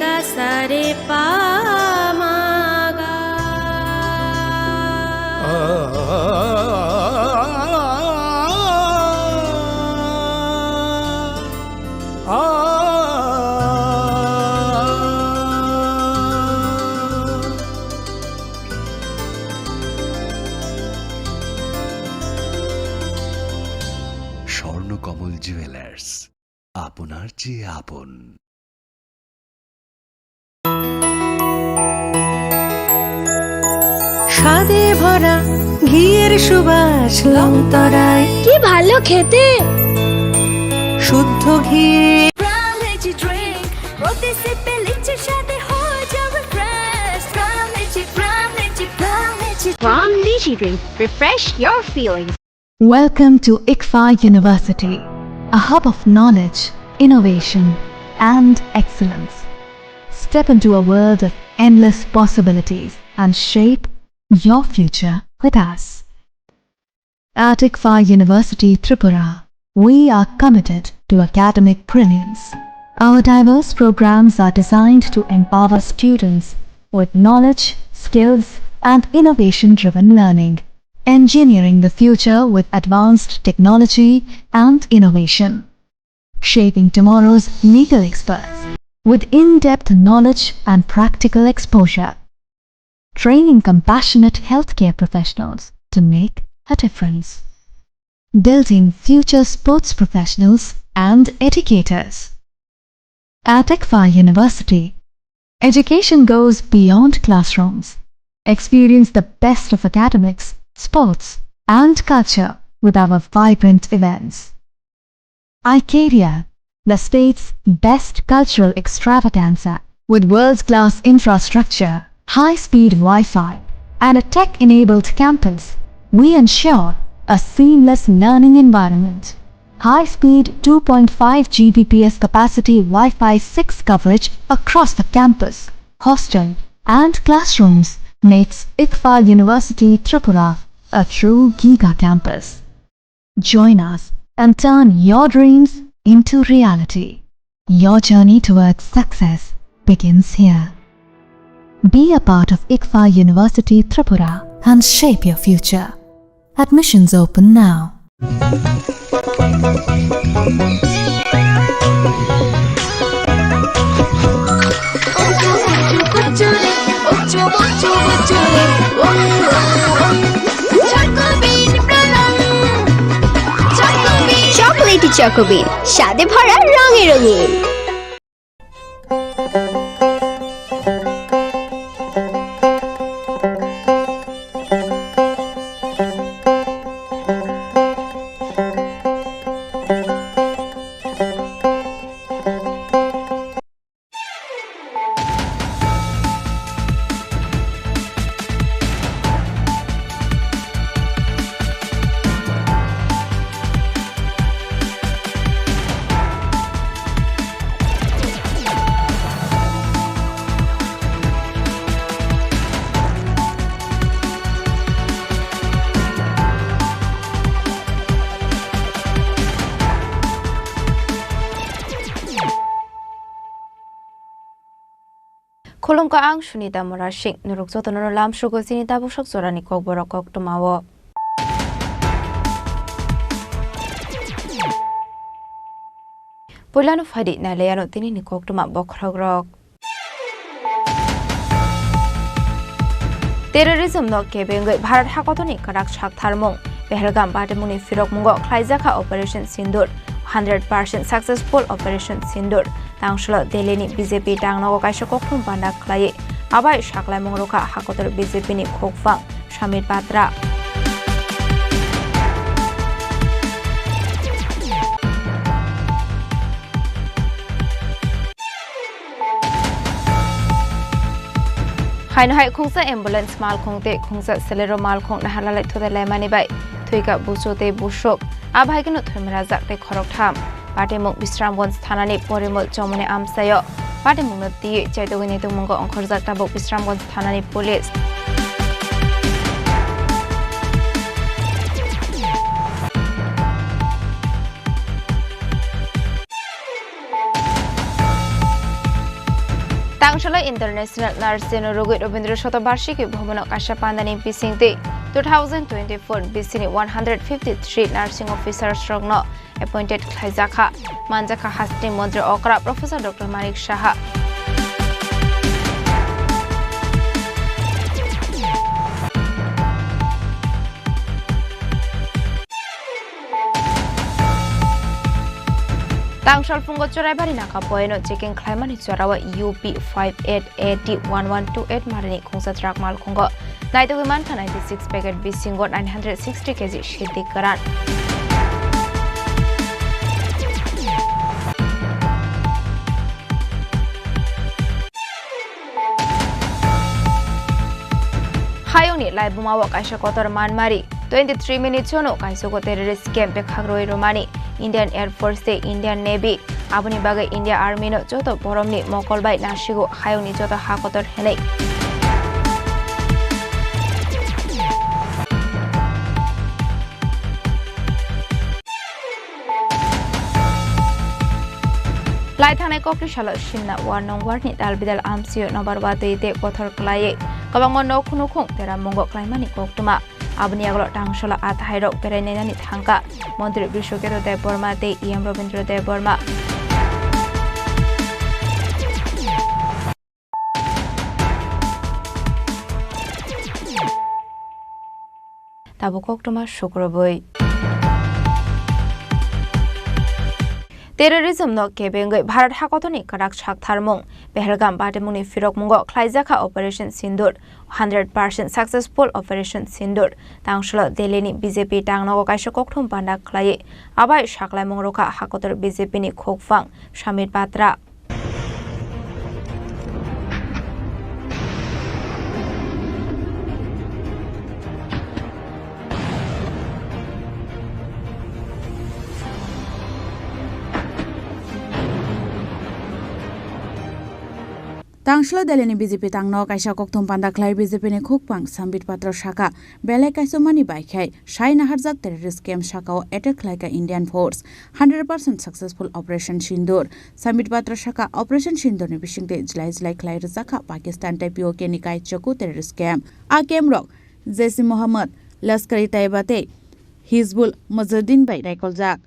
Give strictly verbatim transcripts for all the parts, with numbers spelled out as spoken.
Ga sa re pa ma ga. Swarnakamal jewellers, আপনার চেয়ে আপন। স্বাদে ভরা ঘিয়ের সুবাস লংতরায়। কি ভালো খেতে! শুদ্ধ ঘি। Prime Lychee drink, প্রতি সিপে লিচি স্বাদে হয়ে যাবে fresh। Prime Lychee, Prime Lychee, Prime Lychee। Prime Lychee drink, refresh your feelings. Welcome to ICFAI University, a hub of knowledge, innovation, and excellence. Step into a world of endless possibilities and shape your future with us. At ICFAI University Tripura, we are committed to academic brilliance. Our diverse programs are designed to empower students with knowledge, skills, and innovation-driven learning, engineering the future with advanced technology and innovation, shaping tomorrow's legal experts with in-depth knowledge and practical exposure, training compassionate healthcare professionals to make a difference, building future sports professionals and educators. At ICFAI University, education goes beyond classrooms. Experience the best of academics, sports, and culture with our vibrant events. iCaria, the state's best cultural extravaganza, with world-class infrastructure, high-speed Wi-Fi, and a tech-enabled campus, we ensure a seamless learning environment. High-speed two point five G B P S capacity Wi-Fi six coverage across the campus, hostel, and classrooms makes ICFAI University Tripura a true giga campus. Join us and turn your dreams into reality. Your journey towards success begins here. Be a part of ICFAI University Tripura and shape your future. Admissions open now. Chocolatey Choco Bean, স্বাদে ভরা, রঙে রঙিন। Khulumkha, ang Sunita Murasing. Norok jotono lamsugo chini tabuk sok jorani kokborok koktwmao. Puilano phaidi nailaiano tinini koktwma bokhorokrok. Terrorism no kebengwi Bharat hakotorni kwrak saktharmung. Pahalgam batimungni phirokmungo khlaijakha Operation Sindoor, hundred percent successful Operation Sindoor. Tangsulo Delhi ni B J P tangnogo kaisa kokthum panda khlaiwi abai saklaimung rwkha hakotor B J P ni khokphang Samir Patra. Haino hai khungsa ambulance malkhung tei khungsa Celerio malkhung naharlalai thudai laimani bai thwikha buchu tei busuk. Abo hai kheno thwimrajak tei khoroktham. Patimung Bisramganj thanani Porimol Chomoni amchaio. Patimungno twiwi chaitugwi nitungmungo ongkhorjak tabuk Bisramganj thanani police. Tangsala International Nursing rogwi Rabindra Shatabarshiki Bhavan kaisa pandani bisingtwi two thousand twenty-four bisini one hundred fifty-three nursing officers rokno appointed khlaijakha. Manjakha hasteni Montri okra Professor Doctor Manik Saha. Tangsal phungo Choraibari naka poino checking khlaimani chorao U P five eight A T one one two eight marini khungsa truck malkhungo naitugwi mankha ninety-six packet bisingo nine hundred sixty K G sidi kwran. Hayungni Laibuma o kaisa kotor manmari twenty-three minute sono kaisugo terrorist camp bekhakrwi romani Indian Air Force tei Indian Navy. Aboni bagwi India Army no joto boromni mokol bai nasigo hayungni joto ha kotor hinwi. Lai thangnai kokri salo Simna ward nong ward ni dal bidal amsio nobar watwi tei kothor kwlaiwi kwbangma nok nukhung tera mungo klaimani koktwma. Aboni yagulo tangsola a thairok berai nainani thangkha Montri Bishwaketu Debbarma tei E M Rabindra Debbarma. Tabuk koktwma sukrubwi. Terrorism no kebengwi Bharat hakotorni kwrak saktharmung. Pahalgam batimungni phirokmungo khlaijakha Operation Sindoor, hundred percent successful Operation Sindoor. Tangsalo Delhi ni B J P tangnogo kaisa kokthum panda khlaiwi abai saklaimung rwkha hakotor B J P ni khukphang Sambit Patra. Tangsalo Delhi ni B J P tangno kaisa kokthum panda khlai B J P ni khukphang Sambit Patra saka, belai kaisomani bai khai sai naharjak terrorist camp sakao attack khlaika Indian force, hundred percent successful Operation Sindoor. Sambit Patra saka Operation Sindoor ni bisingtwi jilai jilai khlai rwjakha Pakistan tei P O K ni kaichoko terrorist camp. A camp rok Jaish-e-Mohammed, Lashkar-e-Taiba tei Hizbul Mujahideen bai naikoljak.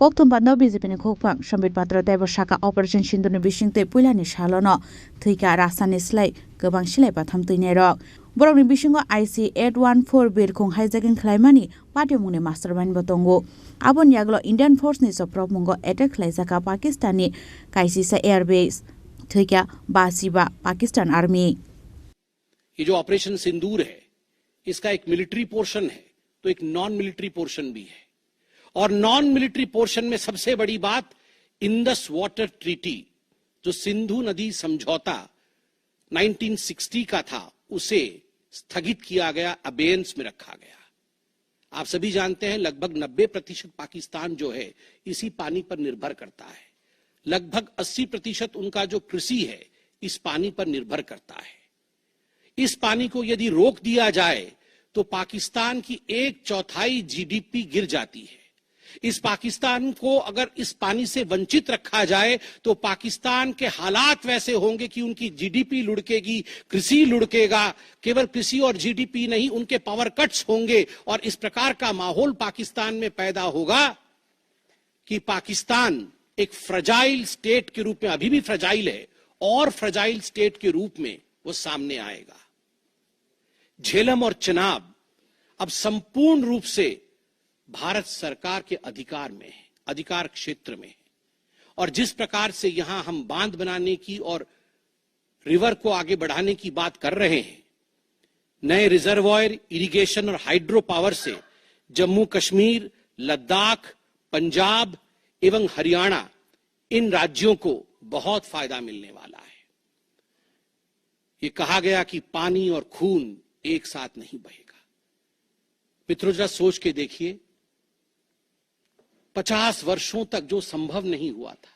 Kokthum panda B J P ni khukphang Sambit Patra teibo saka Operation Sindoor ni bisingtwi puilani salono thwikha rasa ni slai kwbang silai batham twinairok. Borokni bisingo I C eight one four birkhung hijacking khlaimani patimungni mastermind bo tongo. Aboni yagulo Indian force ni chopropmungo attack khlaijakha Pakistan ni kaisisa air base, thwikha basiba Pakistan Army. ये जो ऑपरेशन सिंदूर है, इसका एक military portion है, तो एक non military portion भी है। और नॉन मिलिट्री पोर्शन में सबसे बड़ी बात, इंडस वाटर ट्रीटी, जो सिंधु नदी समझौता नाइनटीन सिक्सटी का था, उसे स्थगित किया गया, अबेयंस में रखा गया। आप सभी जानते हैं, लगभग नब्बे प्रतिशत पाकिस्तान जो है, इसी पानी पर निर्भर करता है। लगभग अस्सी प्रतिशत उनका जो कृषि है, इस पानी पर निर्भर करता है। इस पानी को यदि रोक दिया जाए तो पाकिस्तान की एक चौथाई जीडीपी गिर जाती है। इस पाकिस्तान को अगर इस पानी से वंचित रखा जाए तो पाकिस्तान के हालात वैसे होंगे कि उनकी जीडीपी लुढ़केगी, कृषि लुढ़केगा। केवल कृषि और जीडीपी नहीं, उनके पावर कट्स होंगे और इस प्रकार का माहौल पाकिस्तान में पैदा होगा कि पाकिस्तान एक फ्रजाइल स्टेट के रूप में, अभी भी फ्रजाइल है और फ्रजाइल स्टेट के रूप में वो सामने आएगा। झेलम और चनाब अब संपूर्ण रूप से भारत सरकार के अधिकार में है, अधिकार क्षेत्र में है। और जिस प्रकार से यहां हम बांध बनाने की और रिवर को आगे बढ़ाने की बात कर रहे हैं, नए रिजर्वायर, इरिगेशन और हाइड्रो पावर से जम्मू कश्मीर, लद्दाख, पंजाब एवं हरियाणा, इन राज्यों को बहुत फायदा मिलने वाला है। ये कहा गया कि पानी और खून एक साथ नहीं बहेगा। मित्रों, जरा सोच के देखिए, पचास वर्षों तक जो संभव नहीं हुआ था,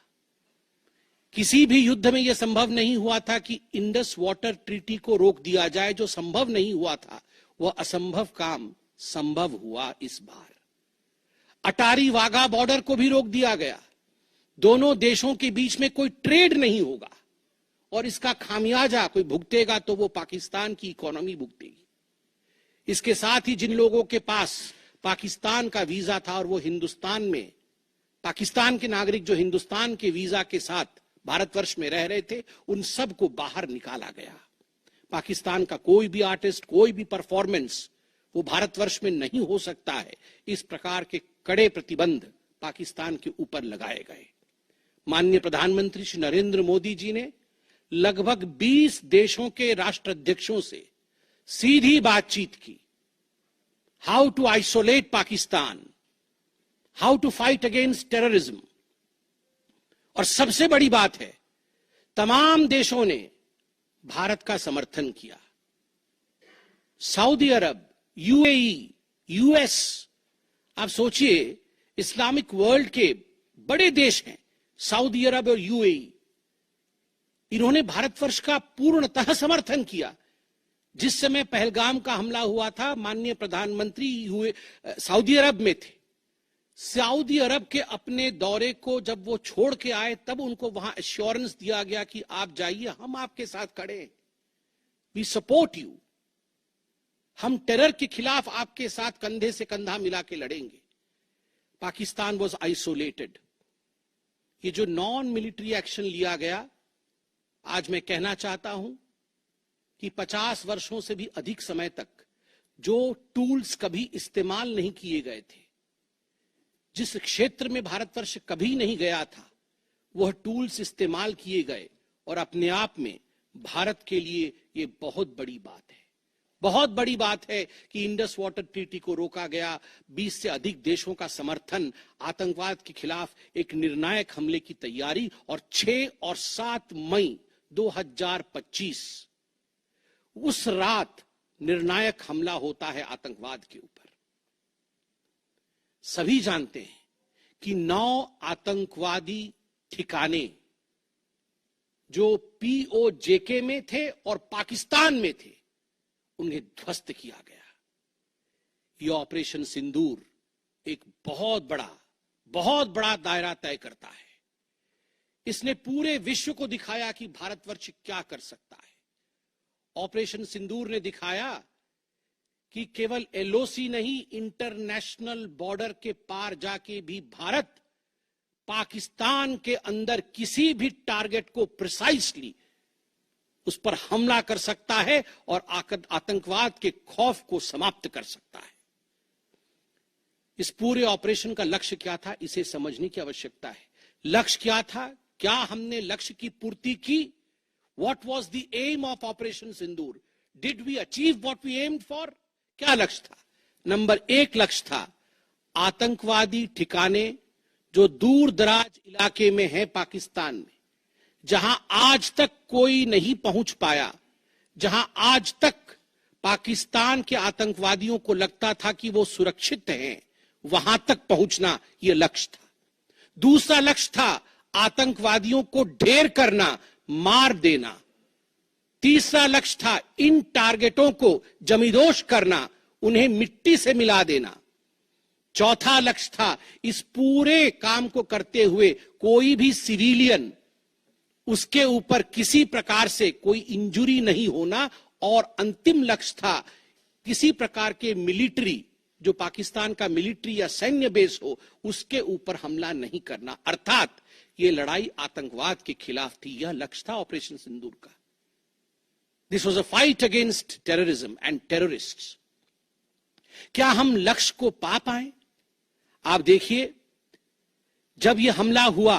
किसी भी युद्ध में यह संभव नहीं हुआ था कि इंडस वाटर ट्रीटी को रोक दिया जाए, जो संभव नहीं हुआ था, वह असंभव काम संभव हुआ इस बार। अटारी वाघा बॉर्डर को भी रोक दिया गया। दोनों देशों के बीच में कोई ट्रेड नहीं होगा और इसका खामियाजा कोई भुगतेगा तो वो पाकिस्तान की इकोनॉमी भुगतेगी। इसके साथ ही जिन लोगों के पास पाकिस्तान का वीजा था और वो हिंदुस्तान में, पाकिस्तान के नागरिक जो हिंदुस्तान के वीजा के साथ भारतवर्ष में रह रहे थे, उन सब को बाहर निकाला गया। पाकिस्तान का कोई भी आर्टिस्ट, कोई भी परफॉर्मेंस वो भारतवर्ष में नहीं हो सकता है। इस प्रकार के कड़े प्रतिबंध पाकिस्तान के ऊपर लगाए गए। माननीय प्रधानमंत्री श्री नरेंद्र मोदी जी ने लगभग बीस देशों के राष्ट्राध्यक्षों से सीधी बातचीत की, how to isolate Pakistan, how to fight against terrorism। और सबसे बड़ी बात है, तमाम देशों ने भारत का समर्थन किया। सऊदी अरब, यूएई, यूएस, आप सोचिए, इस्लामिक वर्ल्ड के बड़े देश हैं सऊदी अरब और यूएई, इन्होंने भारतवर्ष का पूर्णतः समर्थन किया। जिस समय पहलगाम का हमला हुआ था, माननीय प्रधानमंत्री हुए, अ, सऊदी अरब में थे। सऊदी अरब के अपने दौरे को जब वो छोड़ के आए, तब उनको वहां एश्योरेंस दिया गया कि आप जाइए, हम आपके साथ खड़े हैं, वी सपोर्ट यू, हम टेरर के खिलाफ आपके साथ कंधे से कंधा मिला के लड़ेंगे। Pakistan was isolated. ये जो नॉन मिलिट्री एक्शन लिया गया, आज मैं कहना चाहता हूं कि पचास वर्षों से भी अधिक समय तक जो टूल्स कभी इस्तेमाल नहीं किए गए थे, जिस क्षेत्र में भारतवर्ष कभी नहीं गया था, वह टूल्स इस्तेमाल किए गए और अपने आप में भारत के लिए ये बहुत बड़ी बात है। बहुत बड़ी बात है कि इंडस वाटर ट्रीटी को रोका गया, बीस से अधिक देशों का समर्थन, आतंकवाद के खिलाफ एक निर्णायक हमले की तैयारी और छह और सात मई दो हज़ार पच्चीस, उस रात निर्णायक हमला होता है आतंकवाद के ऊपर। सभी जानते हैं कि नौ आतंकवादी ठिकाने जो पीओजेके में थे और पाकिस्तान में थे, उन्हें ध्वस्त किया गया। ये ऑपरेशन सिंदूर एक बहुत बड़ा, बहुत बड़ा दायरा तय करता है। इसने पूरे विश्व को दिखाया कि भारतवर्ष क्या कर सकता है। ऑपरेशन सिंदूर ने दिखाया कि केवल एलओसी नहीं, इंटरनेशनल बॉर्डर के पार जाके भी भारत पाकिस्तान के अंदर किसी भी टारगेट को प्रिसाइसली उस पर हमला कर सकता है और आक-, आतंकवाद के खौफ को समाप्त कर सकता है। इस पूरे ऑपरेशन का लक्ष्य क्या था, इसे समझने की आवश्यकता है। लक्ष्य क्या था? क्या हमने लक्ष्य की पूर्ति की? What was the aim of Operation Sindoor? Did we achieve what we aimed for? क्या लक्ष्य था? नंबर एक लक्ष्य था आतंकवादी ठिकाने जो दूर दराज इलाके में है पाकिस्तान में, जहां आज तक कोई नहीं पहुंच पाया, जहां आज तक पाकिस्तान के आतंकवादियों को लगता था कि वो सुरक्षित हैं, वहां तक पहुंचना यह लक्ष्य था। दूसरा लक्ष्य था आतंकवादियों को ढेर करना, मार देना। तीसरा लक्ष्य था इन टारगेटों को जमींदोज करना, उन्हें मिट्टी से मिला देना। चौथा लक्ष्य था इस पूरे काम को करते हुए कोई भी सिविलियन, उसके ऊपर किसी प्रकार से कोई इंजरी नहीं होना। और अंतिम लक्ष्य था किसी प्रकार के मिलिट्री, जो पाकिस्तान का मिलिट्री या सैन्य बेस हो, उसके ऊपर हमला नहीं करना। अर्थात ये लड़ाई आतंकवाद के खिलाफ थी। यह लक्ष्य था ऑपरेशन सिंदूर का। This was a fight against terrorism and terrorists. क्या हम लक्ष्य को पा पाए? आप देखिए, जब यह हमला हुआ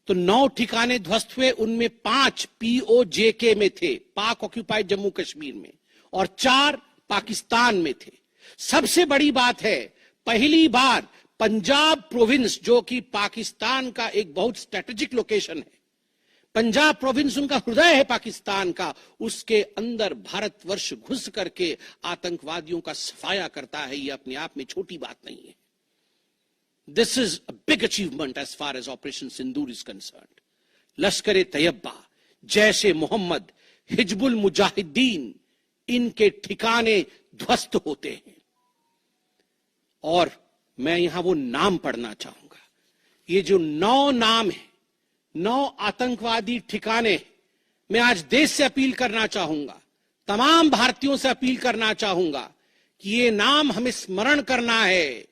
तो नौ ठिकाने ध्वस्त हुए। उनमें पांच पीओजेके में थे, पाक ऑक्यूपाइड जम्मू कश्मीर में, और चार पाकिस्तान में थे। सबसे बड़ी बात है, पहली बार पंजाब प्रोविंस, जो कि पाकिस्तान का एक बहुत स्ट्रेटेजिक लोकेशन है, पंजाब प्रोविंस उनका हृदय है पाकिस्तान का, उसके अंदर भारतवर्ष घुस करके आतंकवादियों का सफाया करता है। ये अपने आप में छोटी बात नहीं है। This is a big achievement as far as Operation Sindoor is concerned. लश्कर ए तैयबा, जैश ए मोहम्मद, हिजबुल मुजाहिदीन, इनके ठिकाने ध्वस्त होते हैं। और मैं यहां वो नाम पढ़ना चाहूंगा। ये जो नौ नाम है, नौ आतंकवादी ठिकाने, मैं आज देश से अपील करना चाहूंगा, तमाम भारतीयों से अपील करना चाहूंगा कि ये नाम हमें स्मरण करना है।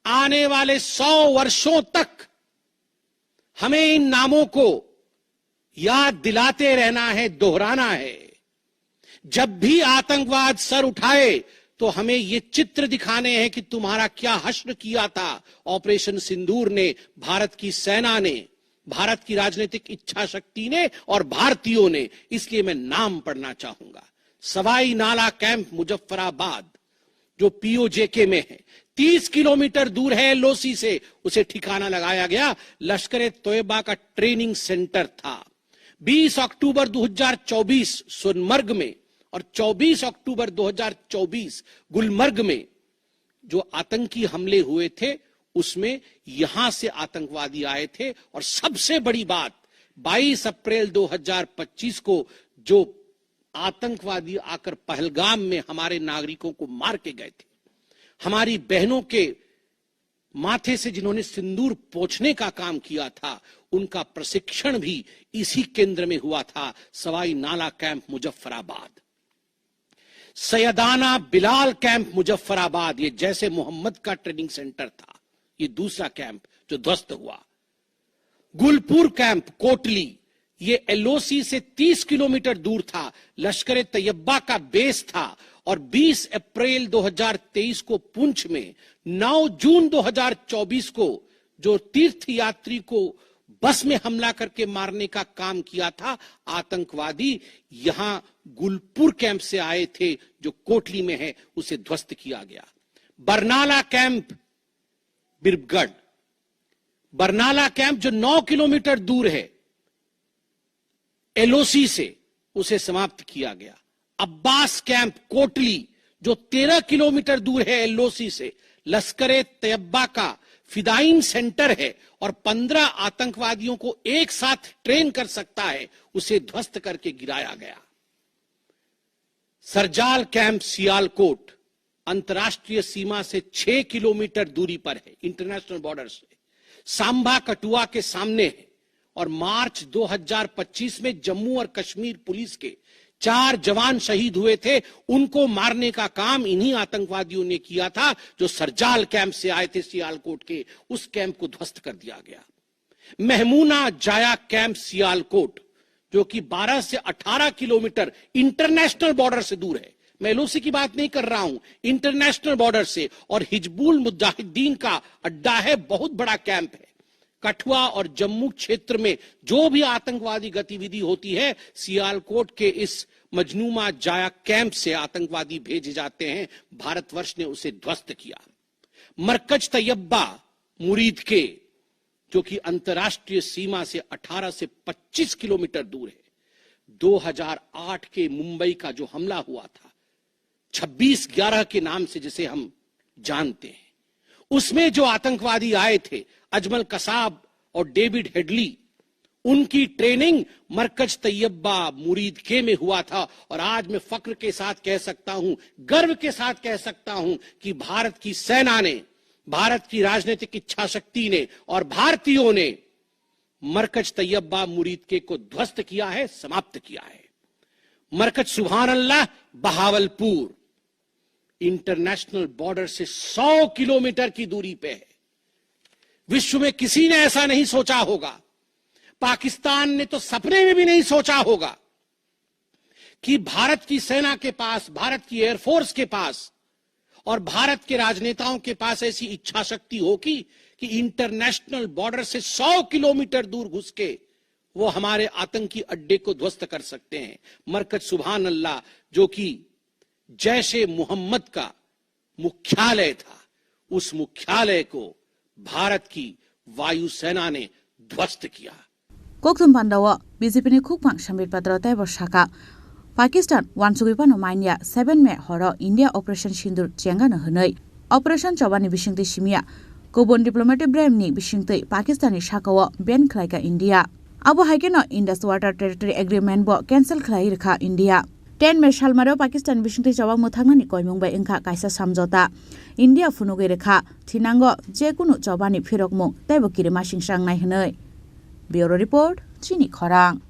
आने वाले सौ वर्षों तक हमें इन नामों को याद दिलाते रहना है, दोहराना है। जब भी आतंकवाद सर उठाए तो हमें ये चित्र दिखाने हैं कि तुम्हारा क्या हश्र किया था ऑपरेशन सिंदूर ने, भारत की सेना ने, भारत की राजनीतिक इच्छा शक्ति ने और भारतीयों ने। इसलिए मैं नाम पढ़ना चाहूंगा। सवाई नाला कैंप मुजफ्फराबाद, जो पीओजेके में है, तीस किलोमीटर दूर है एलओसी से, उसे ठिकाना लगाया गया। लश्कर ए तोयबा का ट्रेनिंग सेंटर था। बीस अक्टूबर दो हज़ार चौबीस सोनमर्ग में और चौबीस अक्टूबर दो हज़ार चौबीस गुलमर्ग में जो आतंकी हमले हुए थे, उसमें यहां से आतंकवादी आए थे। और सबसे बड़ी बात, बाईस अप्रैल दो हज़ार पच्चीस को जो आतंकवादी आकर पहलगाम में हमारे नागरिकों को मार के गए थे, हमारी बहनों के माथे से जिन्होंने सिंदूर पोंछने का काम किया था, उनका प्रशिक्षण भी इसी केंद्र में हुआ था, सवाई नाला कैंप मुजफ्फराबाद। सैयदाना बिलाल कैंप मुजफ्फराबाद, ये जैश ए मोहम्मद का ट्रेनिंग सेंटर था। ये दूसरा कैंप जो ध्वस्त हुआ। गुलपुर कैंप कोटली, ये एलओसी से तीस किलोमीटर दूर था, लश्कर ए तैयबा का बेस था। और बीस अप्रैल दो हज़ार तेईस को पुंछ में, नौ जून दो हज़ार चौबीस को जो तीर्थयात्री को बस में हमला करके मारने का काम किया था आतंकवादी, यहां गुलपुर कैंप से आए थे जो कोटली में है, उसे ध्वस्त किया गया। बरनाला कैंप बीरगढ़, बरनाला कैंप जो नौ किलोमीटर दूर है एलओसी से, उसे समाप्त किया गया। अब्बास कैंप कोटली जो तेरह किलोमीटर दूर है एलओसी से, लश्कर ए तैयबा का फिदाइन सेंटर है और पन्द्रह आतंकवादियों को एक साथ ट्रेन कर सकता है, उसे ध्वस्त करके गिराया गया। सरजाल कैंप सियालकोट अंतर्राष्ट्रीय सीमा से छह किलोमीटर दूरी पर है, इंटरनेशनल बॉर्डर से। सांभा कठुआ के सामने है और मार्च दो हज़ार पच्चीस में जम्मू और कश्मीर पुलिस के चार जवान शहीद हुए थे। उनको मारने का काम इन्हीं आतंकवादियों ने किया था जो सरजाल कैंप से आए थे सियालकोट के, उस कैंप को ध्वस्त कर दिया गया। महमूना जाया कैंप सियालकोट, जो कि बारह से अठारह किलोमीटर इंटरनेशनल बॉर्डर से दूर है, मैं एलओसी की बात नहीं कर रहा हूं, इंटरनेशनल बॉर्डर से, और हिजबुल मुजाहिदीन का अड्डा है, बहुत बड़ा कैंप है। कठुआ और जम्मू क्षेत्र में जो भी आतंकवादी गतिविधि होती है, सियालकोट के इस मजनूमा जाया कैंप से आतंकवादी भेजे जाते हैं। भारतवर्ष ने उसे ध्वस्त किया। मरकज तैयबा मुरीद के, जो कि अंतर्राष्ट्रीय सीमा से अठारह से पच्चीस किलोमीटर दूर है, दो हज़ार आठ के मुंबई का जो हमला हुआ था, छब्बीस ग्यारह के नाम से जिसे हम जानते हैं, उसमें जो आतंकवादी आए थे, अजमल कसाब और डेविड हेडली, उनकी ट्रेनिंग मरकज तैयबा मुरीद के में हुआ था। और आज मैं फख्र के साथ कह सकता हूं, गर्व के साथ कह सकता हूं कि भारत की सेना ने, भारत की राजनीतिक इच्छा शक्ति ने और भारतीयों ने मरकज तैयबा मुरीद के को ध्वस्त किया है, समाप्त किया है। मरकज सुभान अल्लाह बहावलपुर इंटरनेशनल बॉर्डर से सौ किलोमीटर की दूरी पे है। विश्व में किसी ने ऐसा नहीं सोचा होगा, पाकिस्तान ने तो सपने में भी नहीं सोचा होगा कि भारत की सेना के पास, भारत की एयरफोर्स के पास और भारत के राजनेताओं के पास ऐसी इच्छा शक्ति होगी कि इंटरनेशनल बॉर्डर से सौ किलोमीटर दूर घुस के वो हमारे आतंकी अड्डे को ध्वस्त कर सकते हैं। मरकज सुभान अल्लाह, जो कि जैश ए मोहम्मद का मुख्यालय था, उस मुख्यालय को भारत की वायुसेना ने ध्वस्त किया। Kokthum pandao B J P ni khukphang Sambit Patra teibo saka, Pakistan wansugwi phano manya seven May horo India Operation Sindoor chengano hwnwi. Operation chobani bisingtwi simiya kubun diplomatic brem ni bisingtwi Pakistan ni sakao ban khlaika India. Abo hai kheno Indus Water Territory Agreement bo cancel khlai rwkha India. Ten May salmaro Pakistan bisingtwi choba mwthangnani koimung bai wngkha kaisa samjota. India phunugwi rwkha, thinango je kunu chobani phirokmung teibo kirima singsangnai hwnwi. Bureau Report, Chini Khorang.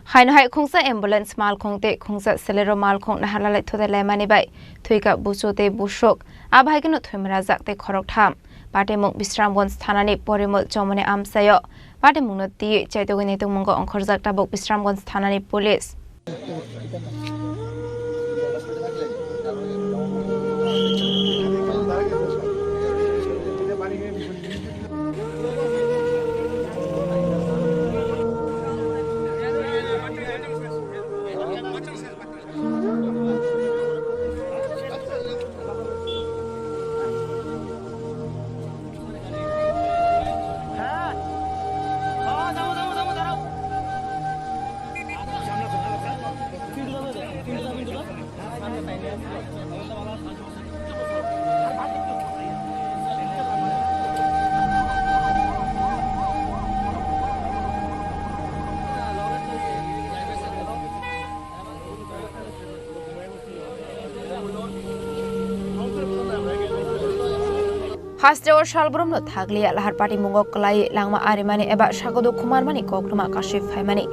Haino hai khungsa ambulance malkhung tei khungsa selero malkhung naharlalai thutai laimani bai thwika buchu tei busuk. Abo hai kheno thwimrajak tei khoroktham. Patimung Bisramganj thanani Porimol Chomoni amchaio. Patimungno twiwi chaitugwi naitugmungo ongkhorjak tabuk Bisramganj thanani police. Hasteo salbrumno thakliya lahar patimungo kwlaiwi langma arimani eba sago dukhu manmani koktwma kasui phaimani.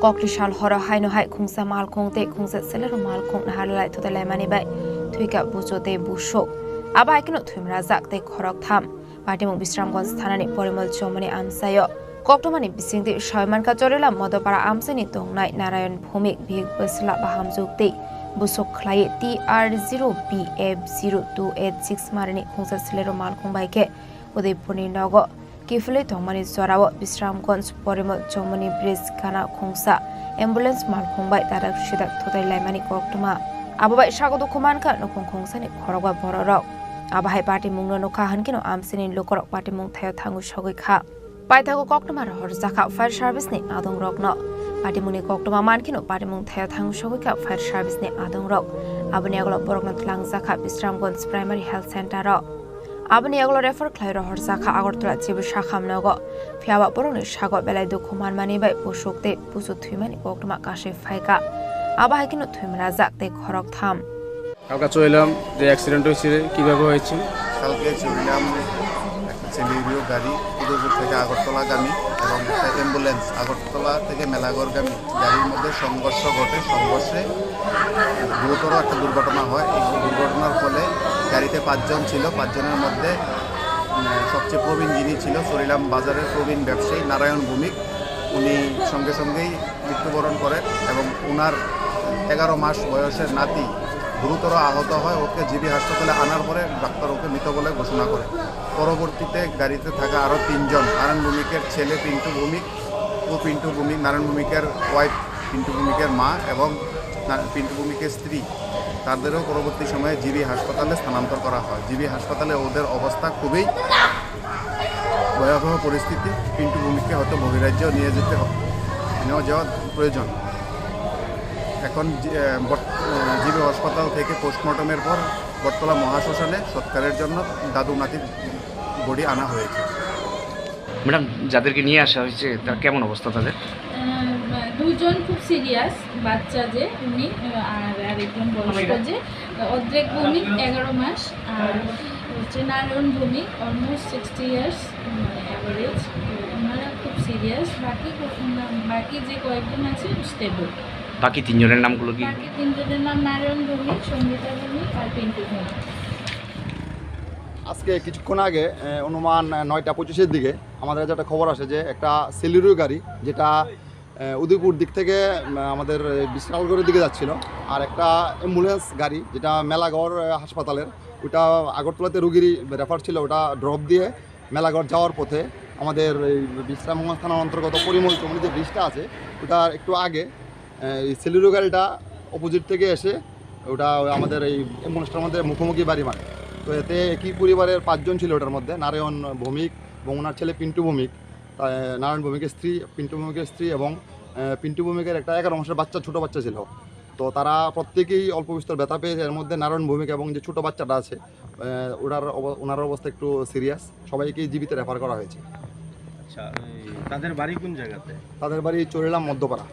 Kokni sal horo haino hai khungsa malkhung tei khungsa selero malkhung naharlai thutai laimani bai thwika buchu tei busuk. Abo hai kheno thwimrajak tei khoroktham. Patimung Bisramganj thanani Porimol Chomoni amchaio. Koktwmani bisingtwi sawi mankha Chorilam Modopara amchaini tongnai Narayan Bhumik bihik bwsla bahamjwk tei busuk khlaiwi T R zero B F zero two eight six marini khungsa selero malkhung bai khe Udaipurni nogo kiphilwi tongmani jorao Bisramganj Porimol Chomoni bridge gana khungsa ambulance malkhung bai dadak sidak thutai laimani koktwma. Abo bai sago dukhu mankha nukhung khungsani khorokba bororok. Abo hai patimungno nukha hwnkheno amchaini lukurok patimung thaio thangwi sogwi kha. Paithago koktwma rohorjakha fire service ni adongrokno. Patimungni koktwma mankheno patimung thaio thangwi sogwi kha fire service ni adongrok. Aboni yagulo borokno twlangjakha Bisramganj Primary Health Center o. Aboni yagulo refer khlai rohorjakha Agartala Civil Sakham nogo. Phiyaba borokni sago belai dukhu manmani bai busuk tei buchu thwimani koktwma kasui phaikha. Abo hai kheno thwimrajak tei khoroktham. কালকে চইলাম যে অ্যাক্সিডেন্ট হয়েছে, কিভাবে হয়েছে? কালকে চইলাম একটা চেলিরিও গাড়ি উদয়পুর থেকে আগরতলাগামী এবং একটা অ্যাম্বুলেন্স আগরতলা থেকে মেলাঘরগামী গাড়ির মধ্যে সংঘর্ষ ঘটে। সংঘর্ষে গুরুতর একটা দুর্ঘটনা হয়। এই দুর্ঘটনার ফলে গাড়িতে পাঁচজন ছিল, পাঁচজনের মধ্যে, উম, সবচেয়ে প্রবীণ যিনি ছিল চরিলাম বাজারের প্রবীণ ব্যবসায়ী নারায়ণ ভৌমিক, উনি সঙ্গে সঙ্গেই মৃত্যুবরণ করেন এবং ওনার এগারো মাস বয়সের নাতি গুরুতর আহত হয়। ওকে জিবি হাসপাতালে আনার পরে ডাক্তার ওকে মৃত বলে ঘোষণা করে। পরবর্তীতে গাড়িতে থাকা আরও তিনজন, নারায়ণ ভৌমিকের ছেলে পিন্টু ভৌমিক, ও পিন্টু ভৌমিক, নারায়ণ ভৌমিকের ওয়াইফ, পিন্টু ভৌমিকের মা এবং না-, পিন্টু ভৌমিকের স্ত্রী, তাদেরও পরবর্তী সময়ে জিবি হাসপাতালে স্থানান্তর করা হয়। জিবি হাসপাতালে ওদের অবস্থা খুবই ভয়াবহ পরিস্থিতি। পিন্টু ভৌমিককে হয়তো বহিরাজ্যেও নিয়ে যেতে হবে, নিয়ে যাওয়া প্রয়োজন। এখন জি-, আহ, বর্ত-, আহ, জিবি হাসপাতাল থেকে পোস্টমর্টমের পর বটতলা মহাশ্মশানে সৎকারের জন্য দাদু নাতির বডি আনা হয়েছে। ম্যাডাম, যাদেরকে নিয়ে আসা হয়েছে, তার কেমন অবস্থা তাদের? আহ, দুজন খুব সিরিয়াস, বাচ্চা যে উনি, আহ, আর আরেকজন বয়স্ক যে, আহ, অর্ধেক ভূমিক, এগারো মাস, আর হচ্ছে নারায়ণ ভূমিক, অলমোস্ট সিক্সটি ইয়ার্স, মানে, অ্যাভারেজ। তো ওনারা খুব সিরিয়াস। বাকি কো-, উম, বাকি যে কয়েকজন আছে, স্টেবল। বাকি তিনজনের নামগুলো কি? বাকি তিনজনের নাম নারায়ণ ভৌমিক, সঙ্গীতা ভৌমিক আর পিন্টু ভৌমিক। আজকে কিছুক্ষণ আগে, এ, অনুমান নয়টা পঁচিশের দিকে আমাদের কাছে একটা খবর আসে যে একটা সেলেরিও গাড়ি, যেটা, এ, উদয়পুর দিক থেকে, উম, আমাদের, এ, বিশালগড়ের দিকে যাচ্ছিল, আর একটা অ্যাম্বুলেন্স গাড়ি, যেটা মেলাঘর, এ, হাসপাতালের, ওটা আগরতলাতে রুগীর রেফার ছিল, ওটা ড্রপ দিয়ে মেলাঘর যাওয়ার পথে আমাদের এই বিশ্রামগঞ্জ থানার অন্তর্গত পরিমল চৌমুহনী যে ব্রিজটা আছে, ওটার একটু আগে, আহ, এই সেলেরিও গাড়িটা অপোজিট থেকে এসে ওটা ওই আমাদের এই অ্যাম্বুলেন্সটার মধ্যে মুখোমুখি বাড়ি মারে। তো এতে একই পরিবারের পাঁচজন ছিল ওটার মধ্যে, নারায়ণ ভৌমিক এবং ওনার ছেলে পিন্টু ভৌমিক, তা, নারায়ণ ভৌমিকের স্ত্রী, পিন্টু ভৌমিকের স্ত্রী এবং, আহ, পিন্টু ভৌমিকের একটা এগারো মাসের বাচ্চা, ছোটো বাচ্চা ছিল। তো তারা প্রত্যেকেই অল্প বিস্তর ব্যথা পেয়েছে। এর মধ্যে নারায়ণ ভৌমিক এবং যে ছোটো বাচ্চাটা আছে, আহ, ওনার অব-, ওনার অবস্থা একটু সিরিয়াস। সবাইকে জিবিতে রেফার করা হয়েছে। আচ্ছা, এই তাদের বাড়ি কোন জায়গাতে? তাদের বাড়ি চরিলাম Madhyapara.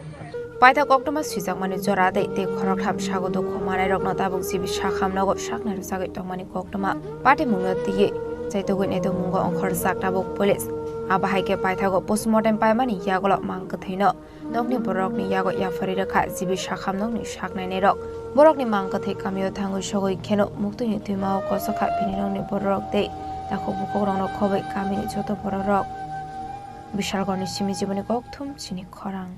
Paithak koktwma swijakmani jora tei tei khoroktham sago dukhu manai rokno tabuk jibi sakham nogo saknai rwchagwi tongmani koktwma patimungno twiwi chaitugwi naitukmungo ongkhorjak tabuk police. Abo hai khe paithago postmortem paimani yagulo mang kwthwino nokni borokni yago yapharwi rwkha jibi sakham nokni saknainairok. Borokni mang kwthwi kamio thangwi sogwi kheno muktwini twimao kochokha bini nokni bororok tei takhuk bukhukrokno khobwi kamini joto bororok. Bishalgorni simi jiboni kokthum chini khorang.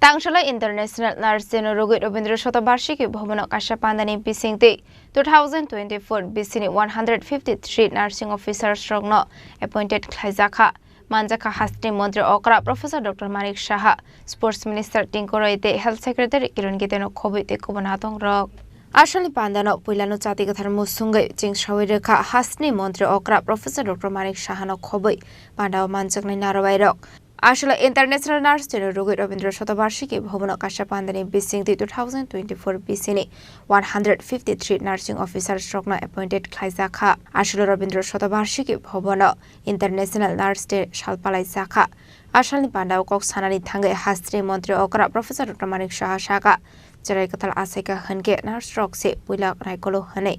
Tangsala International Nurse Day no rugwi Rabindra Shatabarshiki Bhavan o kaisa pandani bisingtwi two thousand twenty-four bisini one hundred fifty-three nursing officers rokno appointed khlaijakha. Manjakha hasteni montri okra Professor Doctor Manik Saha, Sports Minister Tinku Roy tei Health Secretary Kiran Gite no khobwi tei kubun atong rok. Asalni pandano puilano chati kwthar musungwi chingsawi rwkha hasteni montri okra Professor Doctor Manik Saha no khobwi pandao manjaknai narwai rok. Aswla International Nurse Day no rugwi Rabindra Shatabarshiki Bhavan o kaisa pandani bisingtwi two thousand twenty-four bisini one hundred fifty-three nursing officers rokno appointed khlaijakha. Aswla Rabindra Shatabarshiki Bhavan o International Nurse Day sal palaijakha. Asalni pandao kok sanani thangwi hasteni montri okra Professor Doctor Manik Saha saka, cherai kwtal achaika hwnkhe nurse rok se puila naikolo hwnwi.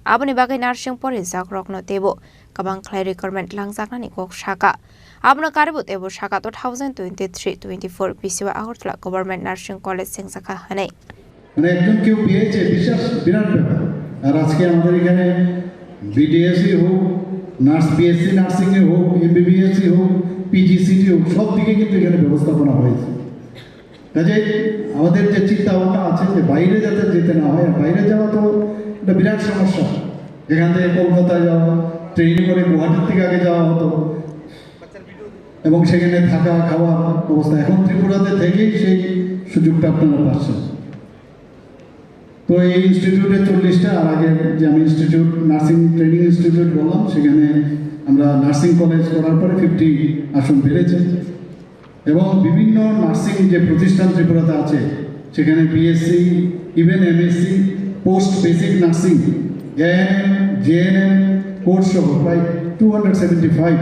Aboni bagwi nursing porijak rokno teibo kwbang khlai requirement langjaknani kok saka. Abono karibo teibo saka two thousand twenty-three twenty-four bisio Agartala Government Nursing College chengjakha hwnwi. মানে একজন কেউ পেয়েছে, বিশ্বাস বিরাট ব্যাপার। আর আজকে আমাদের এখানে বিডিএসই হোক, নার্স, বিএসসি নার্সিংয়ে হোক, এমবিবিএসই হোক, পিজিসিটি হোক, সব দিকে কিন্তু এখানে ব্যবস্থাপনা হয়েছে। কাজেই আমাদের যে চিন্তা ভাবনা আছে যে বাইরে যাতে যেতে না হয়, আর বাইরে যাওয়া তো একটা বিরাট সমস্যা। এখান থেকে কলকাতায় যাওয়া, ট্রেনে করে গুয়াহাটির থেকে আগে যাওয়া হতো এবং সেখানে থাকা খাওয়ার অবস্থা। এখন ত্রিপুরাতে থেকেই সেই সুযোগটা আপনারা পাচ্ছেন। তো এই ইনস্টিটিউটে চল্লিশটা, আর আগে যে আমি ইনস্টিটিউট, নার্সিং ট্রেনিং ইনস্টিটিউট বললাম, সেখানে আমরা নার্সিং কলেজ করার পরে ফিফটি আসন বেড়েছে। এবং বিভিন্ন নার্সিং যে প্রতিষ্ঠান ত্রিপুরাতে আছে, সেখানে BSc, even MSc, post basic nursing, ANM, GNM course সহ প্রায় টু হান্ড্রেড সেভেন্টি ফাইভ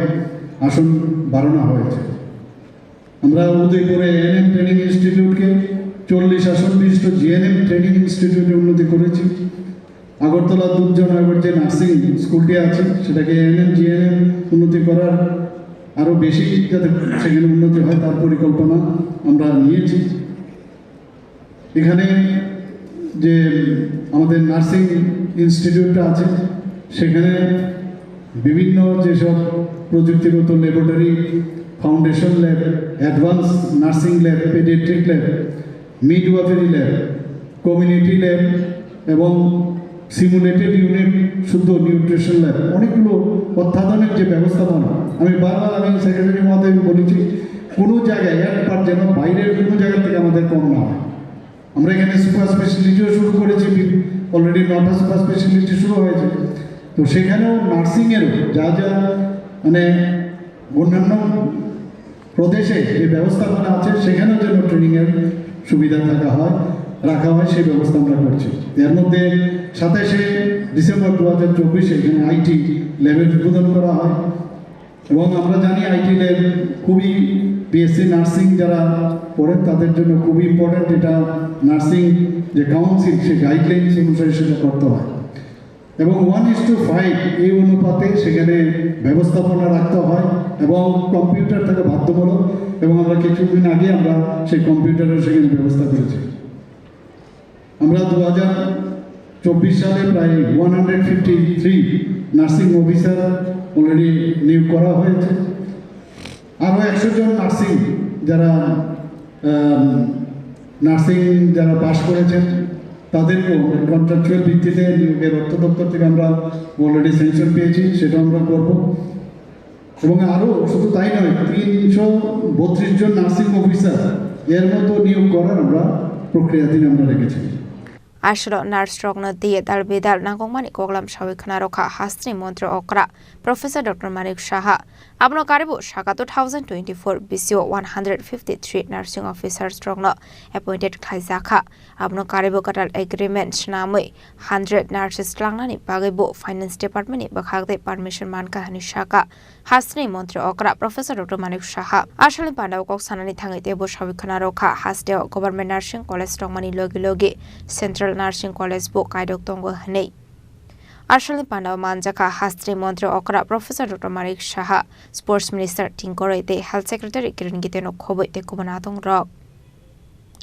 আসন বাড়ানো হয়েছে। আমরা উদয়পুরে এএনএম ট্রেনিং ইনস্টিটিউটকে চল্লিশ আসন বিশিষ্ট জিএনএম ট্রেনিং ইনস্টিটিউটে উন্নতি করেছি। আগরতলা দুর্জনগর যে নার্সিং স্কুলটি আছে, সেটাকে এএনএম জিএনএম উন্নতি করার, আরও বেশি যাতে সেখানে উন্নতি হয়, তার পরিকল্পনা আমরা নিয়েছি। এখানে যে আমাদের নার্সিং ইনস্টিটিউটটা আছে, সেখানে বিভিন্ন যেসব প্রযুক্তিগত laboratory, foundation lab, advance nursing lab, paediatric lab, midwifery lab, community lab এবং সিমুলেটেড ইউনিট, শুদ্ধ নিউট্রিশন ল্যাব, অনেকগুলো অত্যাধুনিক যে ব্যবস্থাপনা। আমি বারবার, আমি সেক্রেটারি মহোদয়কে বলেছি, কোনো জায়গায় এক পার্ট যেন বাইরের কোনো জায়গা থেকে আমাদের কম না হয়। আমরা এখানে সুপার স্পেশালিটিও শুরু করেছি, অলরেডি নটা সুপার স্পেশালিটি শুরু হয়েছে। তো সেখানেও নার্সিংয়েরও যা যা, মানে, অন্যান্য প্রদেশে যে ব্যবস্থাপনা আছে, সেখানেও যেন ট্রেনিংয়ের সুবিধা থাকা হয়, রাখা হয়, সেই ব্যবস্থা আমরা করছি। এর মধ্যে সাতাশে ডিসেম্বর দু হাজার চব্বিশে এখানে আইটি ল্যাবের উদ্বোধন করা হয়। এবং আমরা জানি আইটি ল্যাব খুবই, বিএসসি নার্সিং যারা পড়েন তাদের জন্য খুবই ইম্পর্টেন্ট। এটা নার্সিং যে কাউন্সিল, সে গাইডলাইন্স অনুসারে সেটা করতে হয়। এবং ওয়ান ইস টু ফাইভ এই অনুপাতে সেখানে ব্যবস্থাপনা রাখতে হয় এবং কম্পিউটার থাকে বাধ্যতামূলক। এবং আমরা কিছুদিন আগে আমরা সেই কম্পিউটারের সেখানে ব্যবস্থা করেছি। আমরা দু হাজার চব্বিশ সালে প্রায় one hundred fifty three nursing officer already নিয়োগ করা হয়েছে। আরও একশো জন নার্সিং যারা নার্সিং যারা পাশ করেছেন, তাদেরকেও আমরা কন্ট্রাকচুয়াল ভিত্তিতে নিয়োগের অর্থ দপ্তর থেকে আমরা অলরেডি স্যাংশন পেয়েছি, সেটা আমরা করব। এবং আরও শুধু তাই নয়, তিনশো বত্রিশ জন নার্সিং অফিসার এর মতো নিয়োগ করার আমরা প্রক্রিয়াধীন আমরা রেখেছি। Aswk nurse rokno diye dal bidal nangkukmani koklam sawi khna rokha hasteni montri okra Professor Doctor Manik Saha. Abono karibo saka two thousand twenty-four bisio one hundred fifty-three nursing officers rokno appointed khlaijakha. Abono karibo kwtal agreement swnamwi hundred nurses tlangnani bagwi bo finance department ni bwkhak tei permission mankha hwnwi saka. Hasteni montri okra Professor Doctor Manik Saha asalni pandao kok sanani thangwi teibo sawi khna rokha, hasteo Government Nursing College tongmani logi logi Central Nursing College bo kaidok tongo hwnwi. Asalni pandao manjakha hasteni montri okra Professor Doctor Manik Saha, Sports Minister Tingkoroi tei Health Secretary Kiran Giteno khobwi tei kubun adong rok.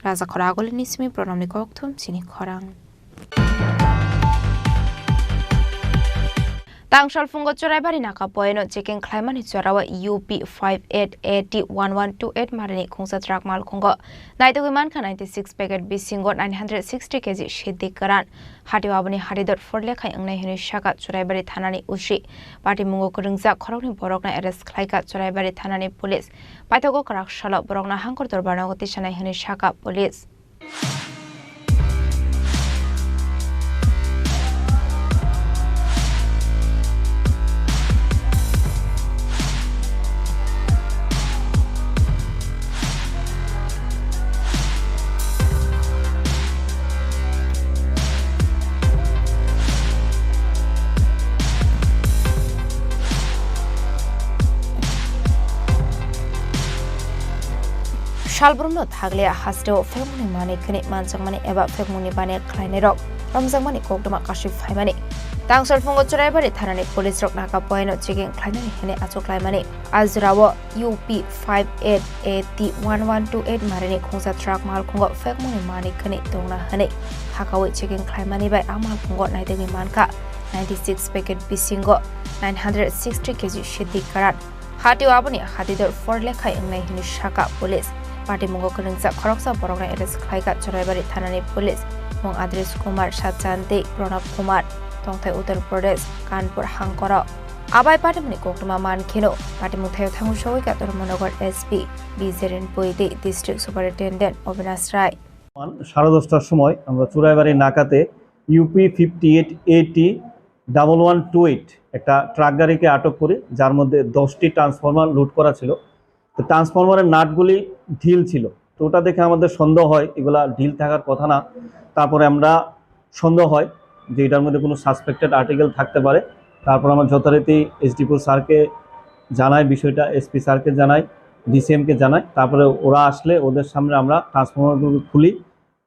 Raja Khoragulini simi Pranamni kokthum chini khorang. Tangsalphungo Churaibari Naka poino checking khlaimani jorao U P five eight A T one one two eight marini khungsa truck malkhungo naitugwi mankha ninety six packet bisingo nine hundred sixty K G siddi kwran. Hatio aboni hatidor forlekhai wngnai hwnwi saka Churaibari thanani O C. Patimungo kwrwngjak khoroknwi borokno arrest khlaikha Churaibari thanani police. Paithago kwrak salo borokno hangkor dorbarnogo tisanai hwnwi saka police. Salbrumno thaglia hasteo phekmungni manwi khwnwi manjakmani eba phekmungni baniya khlainairok romjakmani koktwma kasui phaimani. Tangsalphungo Churaibari thanani police rok Naka poino checking khlainani hwnwi achuklaimani. A jorao U P five eight A T one one two eight marini khungsa truck malkhungo phekmungni manwi khwnwi tongna hwnwi hakaui checking khlaimani bai a malkhungo naitugwi mankha ninety six packet bisingo nine hundred sixty K G siddi kwran. Hatio aboni hatidor forlekhai wngnai hwnwi saka police. Patimungo kwrwngjak khoroksa borokno arrest khlaikha Churaibari thanani police. Mung Adresh Kumar Sachan tei Pranab Kumar, tongthai Uttar Pradesh, Kanpur hangkoro. Abai patimungni koktwma mankheno, patimung thaio thango sogwi ka Dharmanagar S P B J Rinpui tei District Superintendent Avinash Rai. সাড়ে দশটার সময় আমরা চুরাইবাড়ি নাকাতে UP fifty eight এটি double one two eight একটা ট্রাক গাড়িকে আটক করি, যার মধ্যে দশটি ট্রান্সফরমার লুট করা ছিল। তো ট্রান্সফরমারের নাটগুলি ঢিল ছিল। তো ওটা দেখে আমাদের সন্দেহ হয় এগুলা ঢিল থাকার কথা না। তারপরে আমরা সন্দেহ হয় যে এটার মধ্যে কোনো সাসপেক্টেড আর্টিকেল থাকতে পারে। তারপর আমরা যথারীতি এসডিপিও স্যারকে জানাই বিষয়টা, এসপি স্যারকে জানাই, ডিসিএমকে জানাই। তারপরে ওরা আসলে ওদের সামনে আমরা ট্রান্সফরমারগুলো খুলি,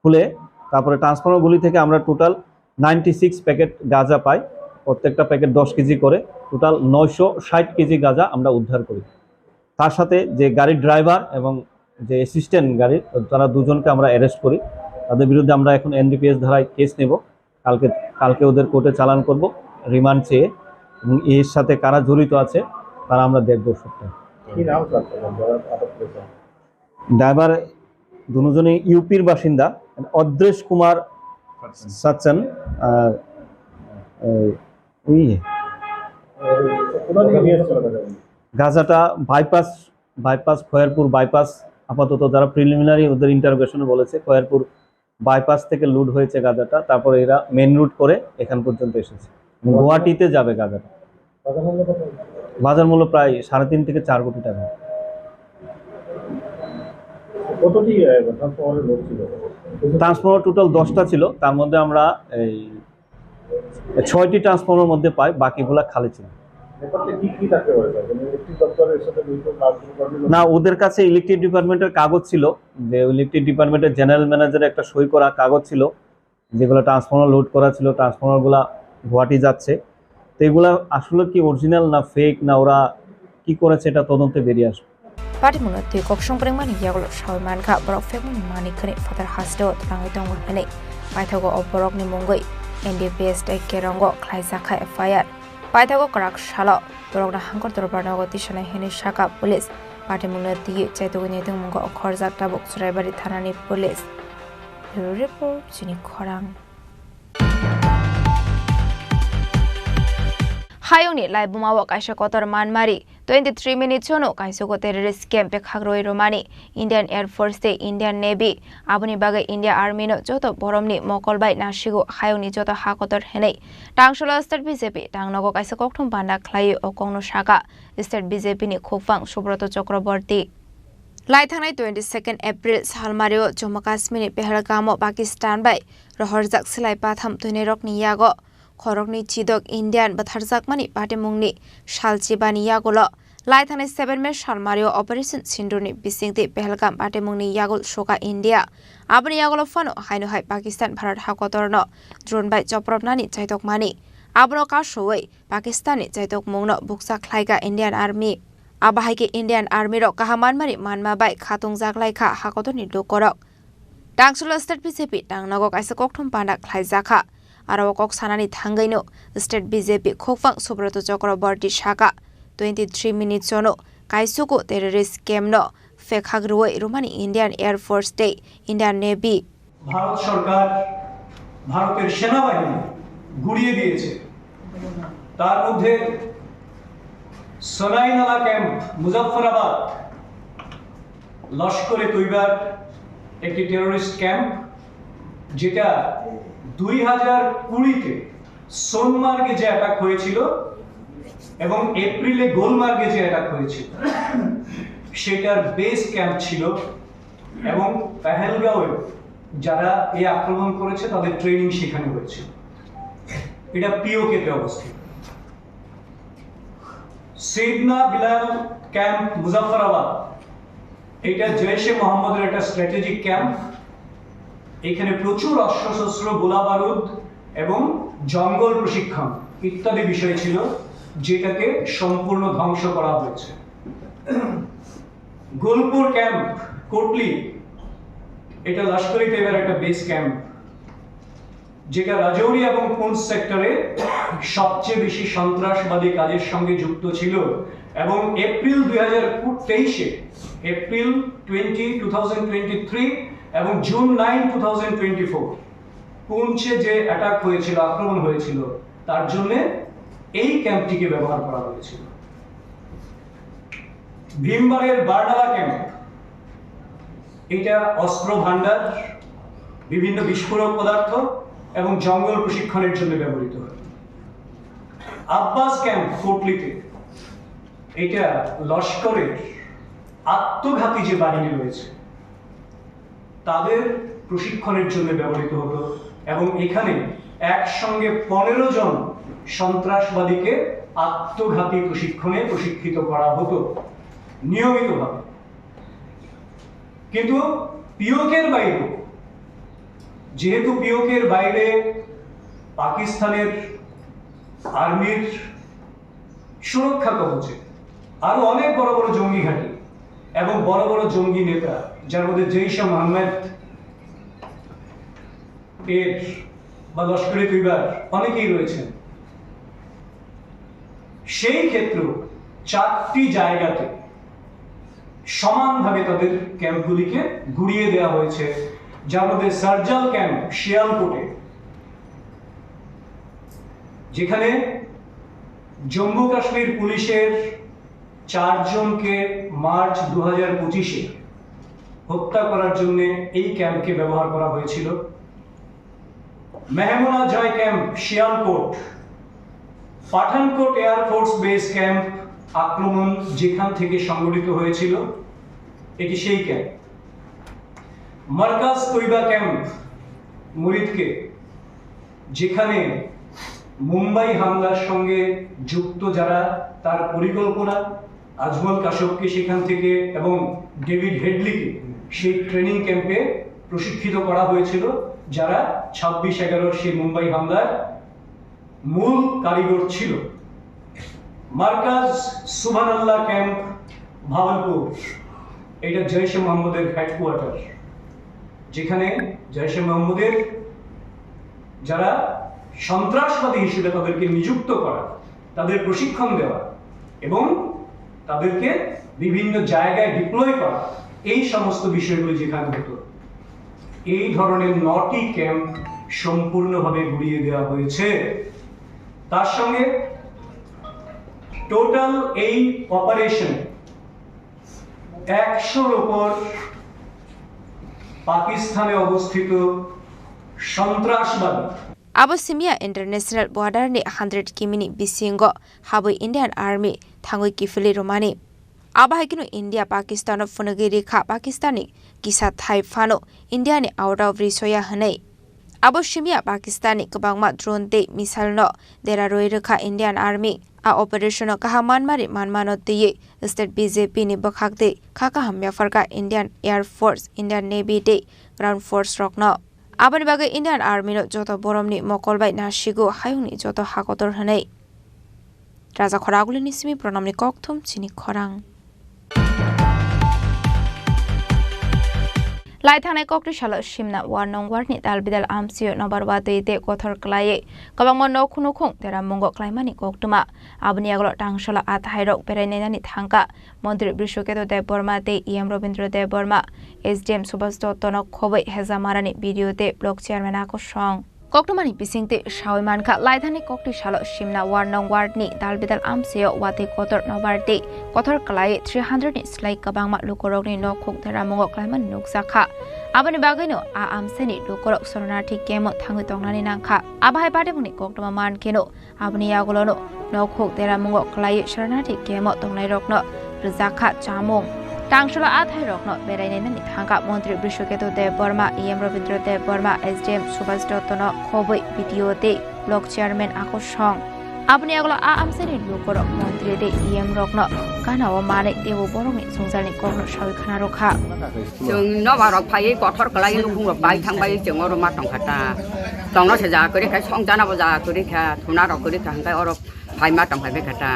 খুলে তারপরে ট্রান্সফরমারগুলি থেকে আমরা টোটাল নাইনটি সিক্স প্যাকেট গাঁজা পাই। প্রত্যেকটা প্যাকেট দশ কেজি করে, টোটাল নয়শো ষাট কেজি গাঁজা আমরা উদ্ধার করি। তার সাথে যে গাড়ির ড্রাইভার এবং যে অ্যাসিস্ট্যান্ট গাড়ির, তারা দুজনকে আমরা অ্যারেস্ট করি। তাদের বিরুদ্ধে আমরা এখন এনডিপিএস ধারায় কেস নেব। কালকে, কালকে ওদের কোর্টে চালান করব রিমান্ড চেয়ে, এবং এর সাথে কারা জড়িত আছে তারা আমরা দেখব সবটা। কি নাম স্যার তাদের যারা আটক করেছে? ড্রাইভার দুজনই ইউপির বাসিন্দা, অদ্রেশ কুমার সাচ্চান আর, আহ, ওই ওনারা নিয়ে এসেছিল গাজাটা বাইপাস, বাইপাস, খয়েরপুর বাইপাস। আপাতত যারা প্রিলিমিনারি ওদের ইন্টারোগেশনে বলেছে খয়েরপুর বাইপাস থেকে লুট হয়েছে গাজাটা, তারপরে এরা মেন রুট করে এখান পর্যন্ত এসেছে এবং গুয়াহাটিতে যাবে গাজাটা। বাজার মূল্য প্রায় সাড়ে তিন থেকে চার কোটি টাকা। কতটি ট্রান্সফরমারের লোড ছিল? ট্রান্সফরমার টোটাল দশটা ছিল, তার মধ্যে আমরা এই ছয়টি ট্রান্সফর্মার মধ্যে পায়, বাকিগুলা খালি ছিল। ব্যাপারটা কি কি থাকতে পারে, স্যার? মানে, ইলেকট্রিক দপ্তরের সাথে জড়িত কাজ ডিপার্টমেন্ট? না, ওদের কাছে ইলেকট্রিক ডিপার্টমেন্টের কাগজ ছিল, যে ইলেকট্রিক ডিপার্টমেন্টের জেনারেল ম্যানেজারের একটা সই করা কাগজ ছিল, যেগুলো ট্রান্সফর্মার লোড করা ছিল, ট্রান্সফর্মারগুলা গুয়াহাটি যাচ্ছে। তো এগুলা আসলে কি অরিজিনাল না ফেক, না ওরা কি করেছে, এটা তদন্তে বেরিয়ে আসবে। Patimungno twi kok songprengmani yagulo sawi mankha, borok phekmani manwi khwnwi phatar hasteo twlangwi tongo hwnwi. Paithago o borokni mungwi N D P S tei Kerongo khlaijak kha F I R. Paithago kwrak salo borokno Hangkor Dorbar nogo tisanai hwnwi sakha police. Patimungno twiwi chaitugwi naitukmungo okhorjak tabuk Churaibari thanani police. Bureau report, chini khorang. Hayungni Laibumao kaisa kotor manmari twenty three minute chono kaisugo terrorist camp pekhakrwi romani Indian Air Force tei Indian Navy. Aboni bagwi India Army no joto boromni mokol bai nasigo hayungni joto ha kotor hinwi. Tangsulo state B J P tangnogo kaisa kokthum panda khlaiwi o kokno saka state B J P ni khukphang Subroto Chakraborty. Lai thangnai twenty second April salmario Jammu Kashmir ni Pahalgam o Pakistan bai rohorjak silai patham twinai rokni yago khoroknwi chidok Indian bwtharjakmani patimungni sal chibani yagulo lai thangnai seven May salmario Operation Sindoor ni bisingtwi Pahalgam patimungni yagul suka India. Aboni yagulo phano haino hai Pakistan Bharat hakotorno drone bai chopropnani chaitokmani. Abono kasui Pakistan ni chaitokmungno bukcha khlaika Indian Army. Abo hai khe Indian Army rok kaham manmani manma bai khatungjak lai kha hakotorni lukorok. Tangsulo state B J P tangnogo kaisa kokthum panda khlaijakha. Aro o kok sanani thangwino state B J P khukphang Subroto Chakraborty saka twenty three minute chono kaisugo terrorist camp no phekhak rwui romani Indian Air Force tei Indian Navy. Bharat সরকার ভারতের সেনাবাহিনী গুড়িয়ে দিয়েছে। তার মধ্যে সোনাইনালা ক্যাম্প, মুজাফফরাবাদ, লস্করে তৈবার একটি টেররিস্ট ক্যাম্প, যেটা দুই হাজার কুড়িতে সোনমার্গে যে অ্যাটাক হয়েছিল এবং এপ্রিলে গুলমার্গে যে অ্যাটাক হয়েছিল, সেটার বেস ক্যাম্প ছিল। এবং পেহেলগাঁওয়ে যারা এই আক্রমণ করেছে, তাদের ট্রেনিং সেখানে হয়েছিল। এটা পিওকেতে অবস্থিত। সিদনা বিলাল ক্যাম্প, মুজাফফরাবাদ, এটা জৈশে মোহাম্মদের একটা স্ট্র্যাটেজিক ক্যাম্প। এখানে প্রচুর অস্ত্রশস্ত্র, গোলাবারুদ এবং জঙ্গল প্রশিক্ষণ ইত্যাদি বিষয় ছিল, যেটাকে সম্পূর্ণ ধ্বংস করা হয়েছে। গুলপুর ক্যাম্প, কোটলি, এটা লস্কর ই তৈবার একটা বেস ক্যাম্প, যেটা রাজৌরি এবং পুঞ্চ সেক্টরে সবচেয়ে বেশি সন্ত্রাসবাদী কাজের সঙ্গে যুক্ত ছিল। এবং এপ্রিল দুই হাজার তেইশে, April twenty, two thousand twenty three এবং June nine, two thousand twenty four, পুঞ্চে যে অ্যাটাক হয়েছিল, আক্রমণ হয়েছিল, তার জন্য এই ক্যাম্পটিকে ব্যবহার করা হয়েছিল। ভীমবারের বারডালা ক্যাম্প, এটা অস্ত্র ভাণ্ডার, বিভিন্ন বিস্ফোরক পদার্থ এবং জঙ্গল প্রশিক্ষণের জন্য ব্যবহৃত হয়। আব্বাস ক্যাম্প কোটলিতে, এটা লস্করের আত্মঘাতী যে বাহিনী রয়েছে, তাদের প্রশিক্ষণের জন্য ব্যবহৃত হতো এবং এখানে একসঙ্গে পনেরো জন সন্ত্রাসবাদীকে আত্মঘাতী প্রশিক্ষণে প্রশিক্ষিত করা হতো নিয়মিতভাবে। কিন্তু পিওকের বাইরে, যেহেতু পিওকের বাইরে পাকিস্তানের আর্মির সুরক্ষা কবচে আরো অনেক বড় বড় জঙ্গি ঘাঁটি এবং বড় বড় জঙ্গি নেতা, যার মধ্যে জৈশে মোহাম্মদ এর বা লস্করে তৈবার অনেকেই রয়েছেন। সেই ক্ষেত্রেও চারটি জায়গাতে সমানভাবে তাদের ক্যাম্পগুলিকে গুড়িয়ে দেওয়া হয়েছে, যার মধ্যে সার্জাল ক্যাম্প শিয়ালকোটে, যেখানে জম্মু কাশ্মীর পুলিশের চারজনকে মার্চ দু হাজার পঁচিশে হত্যা করার জন্য এই ক্যাম্পকে ব্যবহার করা হয়েছিল। Mehmuna Joy camp Sialkot, Pathankot air force base camp আক্রমণ যেখান থেকে সংঘটিত হয়েছিল, এটি সেই ক্যাম্প। মার্কাজ তৈবা ক্যাম্প মুরিদকে, যেখানে মুম্বাই হামলার সঙ্গে যুক্ত যারা, তার পরিকল্পনা, আজমল কাশবকে সেখান থেকে এবং ডেভিড হেডলিকে সেই ট্রেনিং ক্যাম্পে প্রশিক্ষিত করা হয়েছিল, যারা ছাব্বিশ এগারোর সেই মুম্বাই হামলার মূল কারিগর ছিল। মার্কাজ সুবহানাল্লাহ ক্যাম্প ভাওয়ালপুর, এটা জৈশে মোহাম্মদের হেডকোয়ার্টার, যেখানে জৈশে মোহাম্মদের যারা সন্ত্রাসবাদী হিসেবে তাদেরকে নিযুক্ত করা, তাদের প্রশিক্ষণ দেওয়া এবং তাদেরকে বিভিন্ন জায়গায় ডিপ্লয় করা, এই সমস্ত বিষয়গুলি যেখানে হতো। এই ধরনের নটি ক্যাম্প সম্পূর্ণভাবে গুড়িয়ে দেওয়া হয়েছে। তার সঙ্গে টোটাল এই অপারেশনে একশোর ওপর পাকিস্তানে অবস্থিত সন্ত্রাসবাদী। Abo simi ya international border ni hundred kimi ni bisingo habwi Indian Army thangwi kiphilwi rwmani. Abo hai kheno India Pakistan no phunugwi rikha, Pakistan ni kisa thai phano India ni out of reach oya hwnwi. Abo simi ya Pakistan ni kwbangma drone tei missile no dera rwi rwkha Indian Army. A operation no kaham manmari manmano twiwi state B J P ni bwkhak twi kha kaham yapharkha Indian Air Force, Indian Navy tei Ground Force rokno. Aboni bagwi Indian Army no joto boromni mokol bai nasigo, hayungni joto hakotor hwnwi. Raja Khoragulini simi Pranamni kokthum chini khorang. Lai thangnai kokti salo Simna ward nong ward ni dal bidal amsio nobar watwi tei kothor kwlaiwi kwbangma nok nukhung dera mungo klaimani koktwma. Aboni yagulo tangsola a thairok berai nainani thangkha. Montri Brishoketu Debbarma tei E M Robindra Debbarma, S D M Subhas Dotto no khobwi Hejamarani B D O tei block chairman a kosong. Koktwmani bisingtwi sawi mankha, laithani kokti salo Simna ward nong ward ni dal bidal amsio watwi kotor nobar tei kothor kwlaiwi three hundred ni slai kwbangma lukurokni nok khuk deramungo klaimani nukjakha. Aboni bagwino a amsani lukurok Sharanarthi camp o thangwi tongnani nangkha. Abo hai patibongni koktwma mankheno, aboni yagulono nok khuk deramungo kwlaiwi Sharanarthi camp o tongnairokno rwjakha chamung. Tangsola a thairokno berai nainani thangkha Montri Brishoketu Debbarma, E M Robindra Debbarma, S D M Subhas Dottono khobwi B D O tei block chairman a kosong. Aboni yagulo a amsani lukurok montri tei E M rokno ganao manwi teibo borokni jwngjalni kokno sawi khna rwkha. Chwng nobarok phaiwi kothor kwlaiwi nukhungrok bai thang bai chwng oro ma tongkha ta. Tongno se jaga kwrwi kha, song janabo jaga kwrwi kha, thuna rok kwrwi kha, hwnkhe oro phai ma tongkha bekha ta.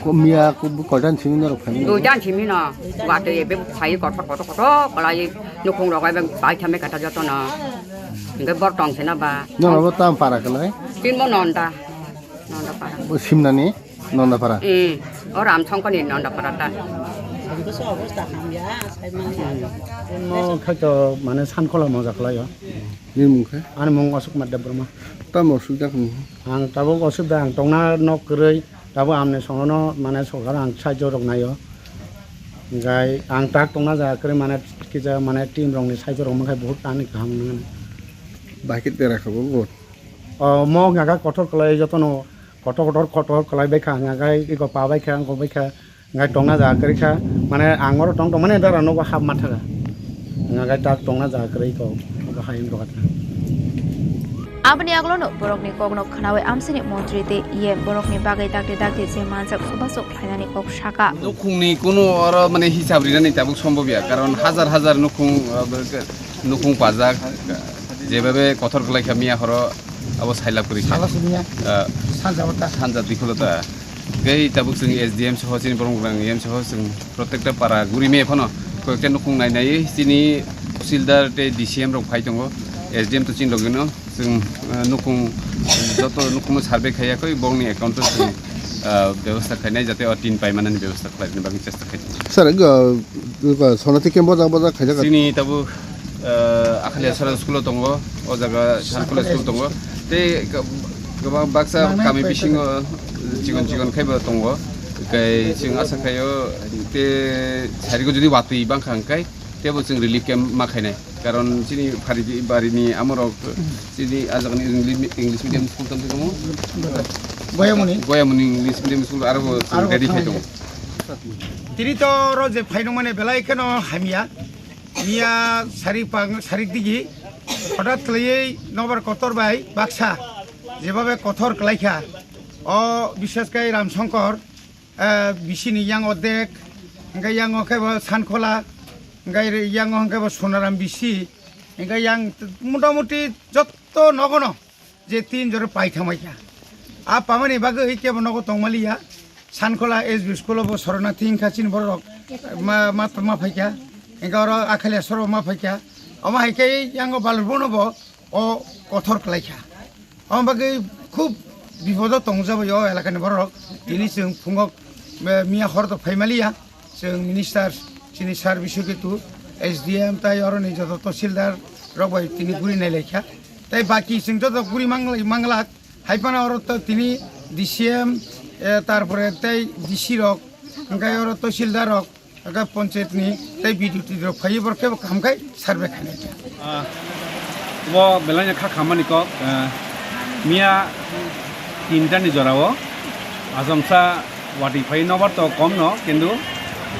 Ko miya ko bu koidan simi norok phai mano? Duidan simi no, watwi ebe phai kothor kothor kothor kwlai nukhung rok ebe bai thang bekha ta jotono. Hwnkhe bor tong se na ba. Norok bo tam para kwlai? Tin bo nonda, nonda para. Bo simnani? Nondapara. Hmm. O Ramsongkoni Nondapara ta. Mo khaito mane Sankhola moja khlaio. Nini mung khe? Ani mung Ashok Kumar Debbarma. Tamo osubida khe? Ang tabuk osubida, ang tongna nok kwrwi, tabuk amni songono mane sorkar ang saijo rok naio. Gai ang tak tongna jaga kwrwi mane kisa mane team rokni saijo rok mankhe bahut ani kaham nangani. Bahai khe tera kha bo bo? O mo ngaga kotor kwlai jotono. Kotor kotor kotor kwlai bai kha, hwnka khe iko pa bai kha, wngkok bai kha, hwnka tongna jaga kwrwi kha, mane ang oro tong tong mani dara nogo hap ma thaga, hwnka khe tak tongna jaga kwrwi iko, iko hai wngkha. Aboni yagulono borokni kokno khwnawi amsini montri tei E M borokni bagwi dakti dakti je manjak chubachu khlainani kok sakha. Nukhungni kunu oro mane hisab rinani tabuk sombobya, karon hajar hajar nukhung, ah, nukhung pajak, jebabe kotor kwlai kha miya horo abo sailap kwrwi kha. Salo siniya. Ah, sanja wata. Sanja dikholo ta. Tei tabuk chwng S D M soho chini borok rang E M soho chwng protekta para guri me phano koyekta nukhung nai nai chini sildar tei D C M rok phai tongo. S D M to chini logino chwng, ah, nukhung joto nukhungno survey khaiya koi bongni account o chwng, ah, bebostha khainai jate o tin paimanani bebostha khlaina bagwi chesta khai tongo. Sir, go, go, sonati khe bojak bojak khaijak. Chini tabuk, ah, Akhalia Sara school o tongo, o jaga Sankula school tongo. Tei kwbang baksa kami bisingo chikon chikon khaibo tongo. Kai chwng asa khaio te sarigo jodi watwi bangkha hwnkhe tebo chwng relief camp ma khainai. Karon chini phari barini amorok chini ajagani English, English medium school tamse tongo. Goyamuni. Goyamuni English medium school aro ready khai tongo. Tini to oro je phainung mane belai kheno hamya. Miya sari pang, sari digi. Hothat khlaiwi nobar kotor bai baksa. Jebabe kothor kwlaikha, o bishesh khe Ram Shankar, eh, bisini yang odek, hingke yang o khe bo Sankhola, hingke yang o hingke bo Sonaram bisi, hingke yang motamuti jotto nogono je tin jora pai thangbaikha. A pamani bagwi kebo nogo tongmaliya. Sankhola S B school o bo Soronati wngkha chini borok ma, ma, ma phaikha. Hingke oro Akhalia soro ma phaikha. Omo hai khe yango Balurbono bo o kothor kwlaikha. Omo bagwi khub bipodo tongjabai o elakani borok. Tini chwng phungo, eh, miya hor to phaimaliya. Chwng minister chini sir Biswaketu, S D M tai oroni joto tahsildar rok bai tini guri nailaikha. Tai baki chwng joto guri manglai, manglak. Hai phano oro to tini D C M, eh, tarpore tei D C rok, hingke oro tahsildar rok, hingke panchayat ni tei B D O T rok phaiwi borok khe bo kaham khai survey khainai kha. Ah, bo belai no kha khammani kok, ah, miya tinta ni jora o asomsa watwi phai nobar to kom no, kintu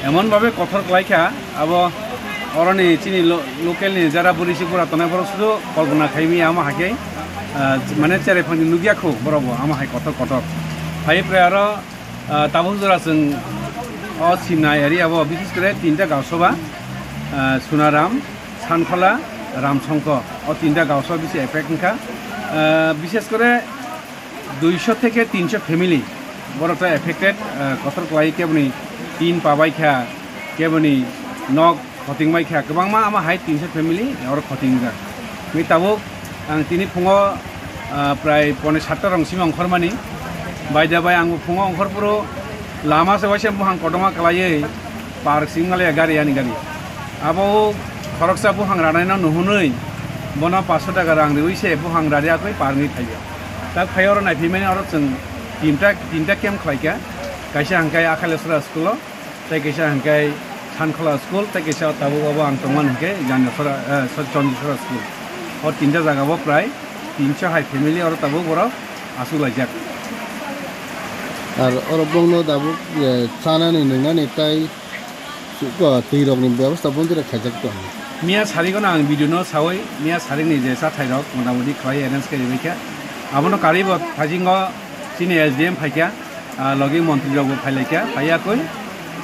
emon bhabe kothor kwlai kha, abo oroni chini lo-, local ni jara bwrwi si bura tongnai borok sudu kolpona khai maya omo hai khe, ah, mane cherai phang ni nukya khu borok bo omo hai kothor kothor. Phai pore aro, ah, tabuk jora chwng o Simna area o bishesh kore tinta gaon sabha, ah, Sunaram, Sankhola, Ramsongkho, o tinta gaon sabha bisi effect wngkha. Ah, bishesh kore duiso theke tinso family borok ta affected, ah, kotor kwlai keboni tin pabai kha, keboni nok khoting bai kha, kwbangma ama hai tinso family oro khoting jak. Tini tabuk ang tini phungo, ah, prai pone satta rong simi ongkhormani. By the way, ang phungo ongkhor phuru lama se waisa buphang kotorma kwlaiwi park simi malaya gari ani gari. Abo khoroksa buphang ranaino nuhunwi bono paso taka rang riwi se buphang rari akwi park ni thaiyo. Tak phai oro naiphimani oro chwng tinta, tinta camp khlaikha. Kaisa hwnkhe Akhaleswara school o, tei kaisa hwnkhe Sankhola school, tei kaisa tabuk abo ang tongmani hwnkhe Jandasora, eh, sorry, Chandasora school. O tinta jaga bo prai tinso hai family oro tabuk borok aswk laijak. Ar oro bongno tabuk, eh, chanani nwngnani tei Suka twi rokni bebostha bondi rok khaijak tong. Miya sarigno ang video no sawi, miya sarigni je chathai rok motamoti khlai arrange khe ribai kha. Abono karwi bo thaisingo chini S D M phai kha, ah, logi montri rok bo phai lai kha, phai ya koi,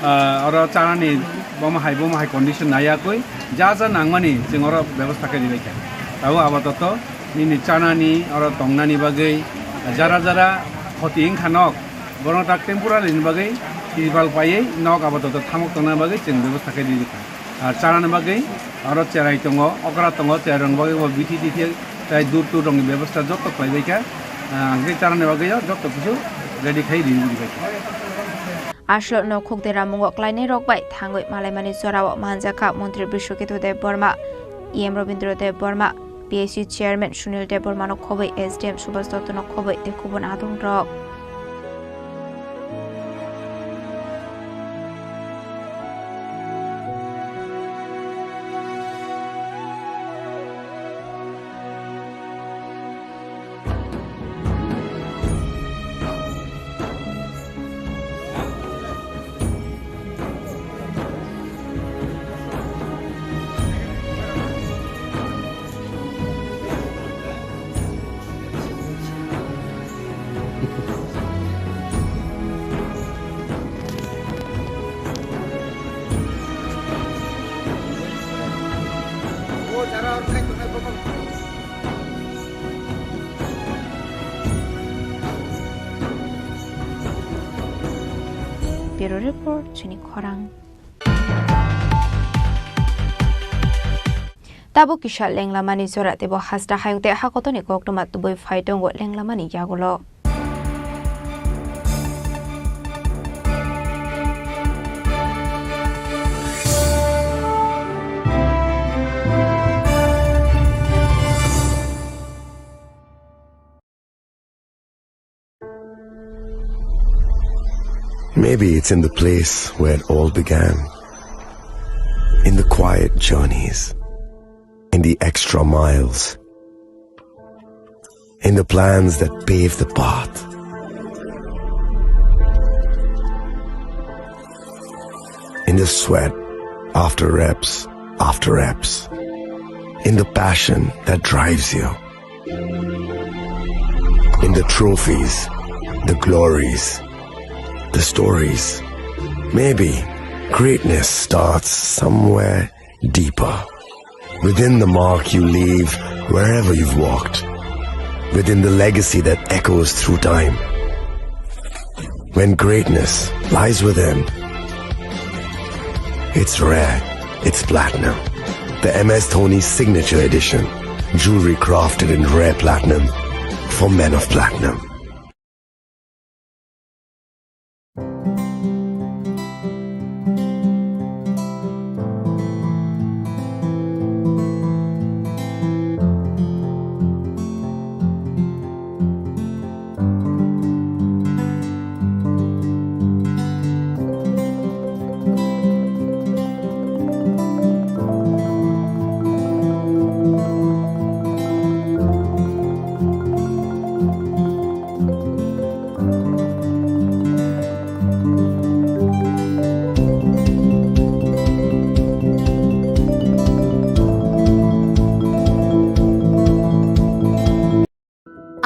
ah, oro chanani bomo hai, bomo hai condition nai ya koi, ja ja nangmani chwng oro bebostha khe ribai kha. Abo apatot nini chanani, oro tongnani bagwi jara jara khoti wngkha nok, borok tak temporary ni bagwi tirbal paiwi nok apatot thamok tongna bagwi chwng bebostha khe rikha. Ar chanani bagwi oro cherai tongo, okra tongo, cherai rokni bagwi bo bithi tithi tei dur tur rokni bebostha joto khlai bai kha. Ah, hwnkhe chanani bagwi joto kisu ready khai ri bai kha. Aswk nokhuk de ramungo klainai rok bai thangwi malaimani jorao manjakha Montri Biswaketu Debbarma, E M Robindra Debbarma, P S U Chairman Sunil Debbarmano khobwi, S D M Subhas Dottono khobwi tei kubun adong rok. Bureau Report, chini khorang. Tabuk kisa lenglamani jora teibo hasta hayung tei hakotoni koktwma tubui phai tongo lenglamani yagulo. Maybe it's in the place where it all began. In the quiet journeys, in the extra miles, in the plans that pave the path, in the sweat after reps after reps, in the passion that drives you. In the trophies, the glories, the stories. Maybe greatness starts somewhere deeper. Within the mark you leave wherever you've walked. Within the legacy that echoes through time. When greatness lies within, it's rare, it's platinum. The M S Dhoni Signature Edition. Jewelry crafted in rare platinum for men of platinum.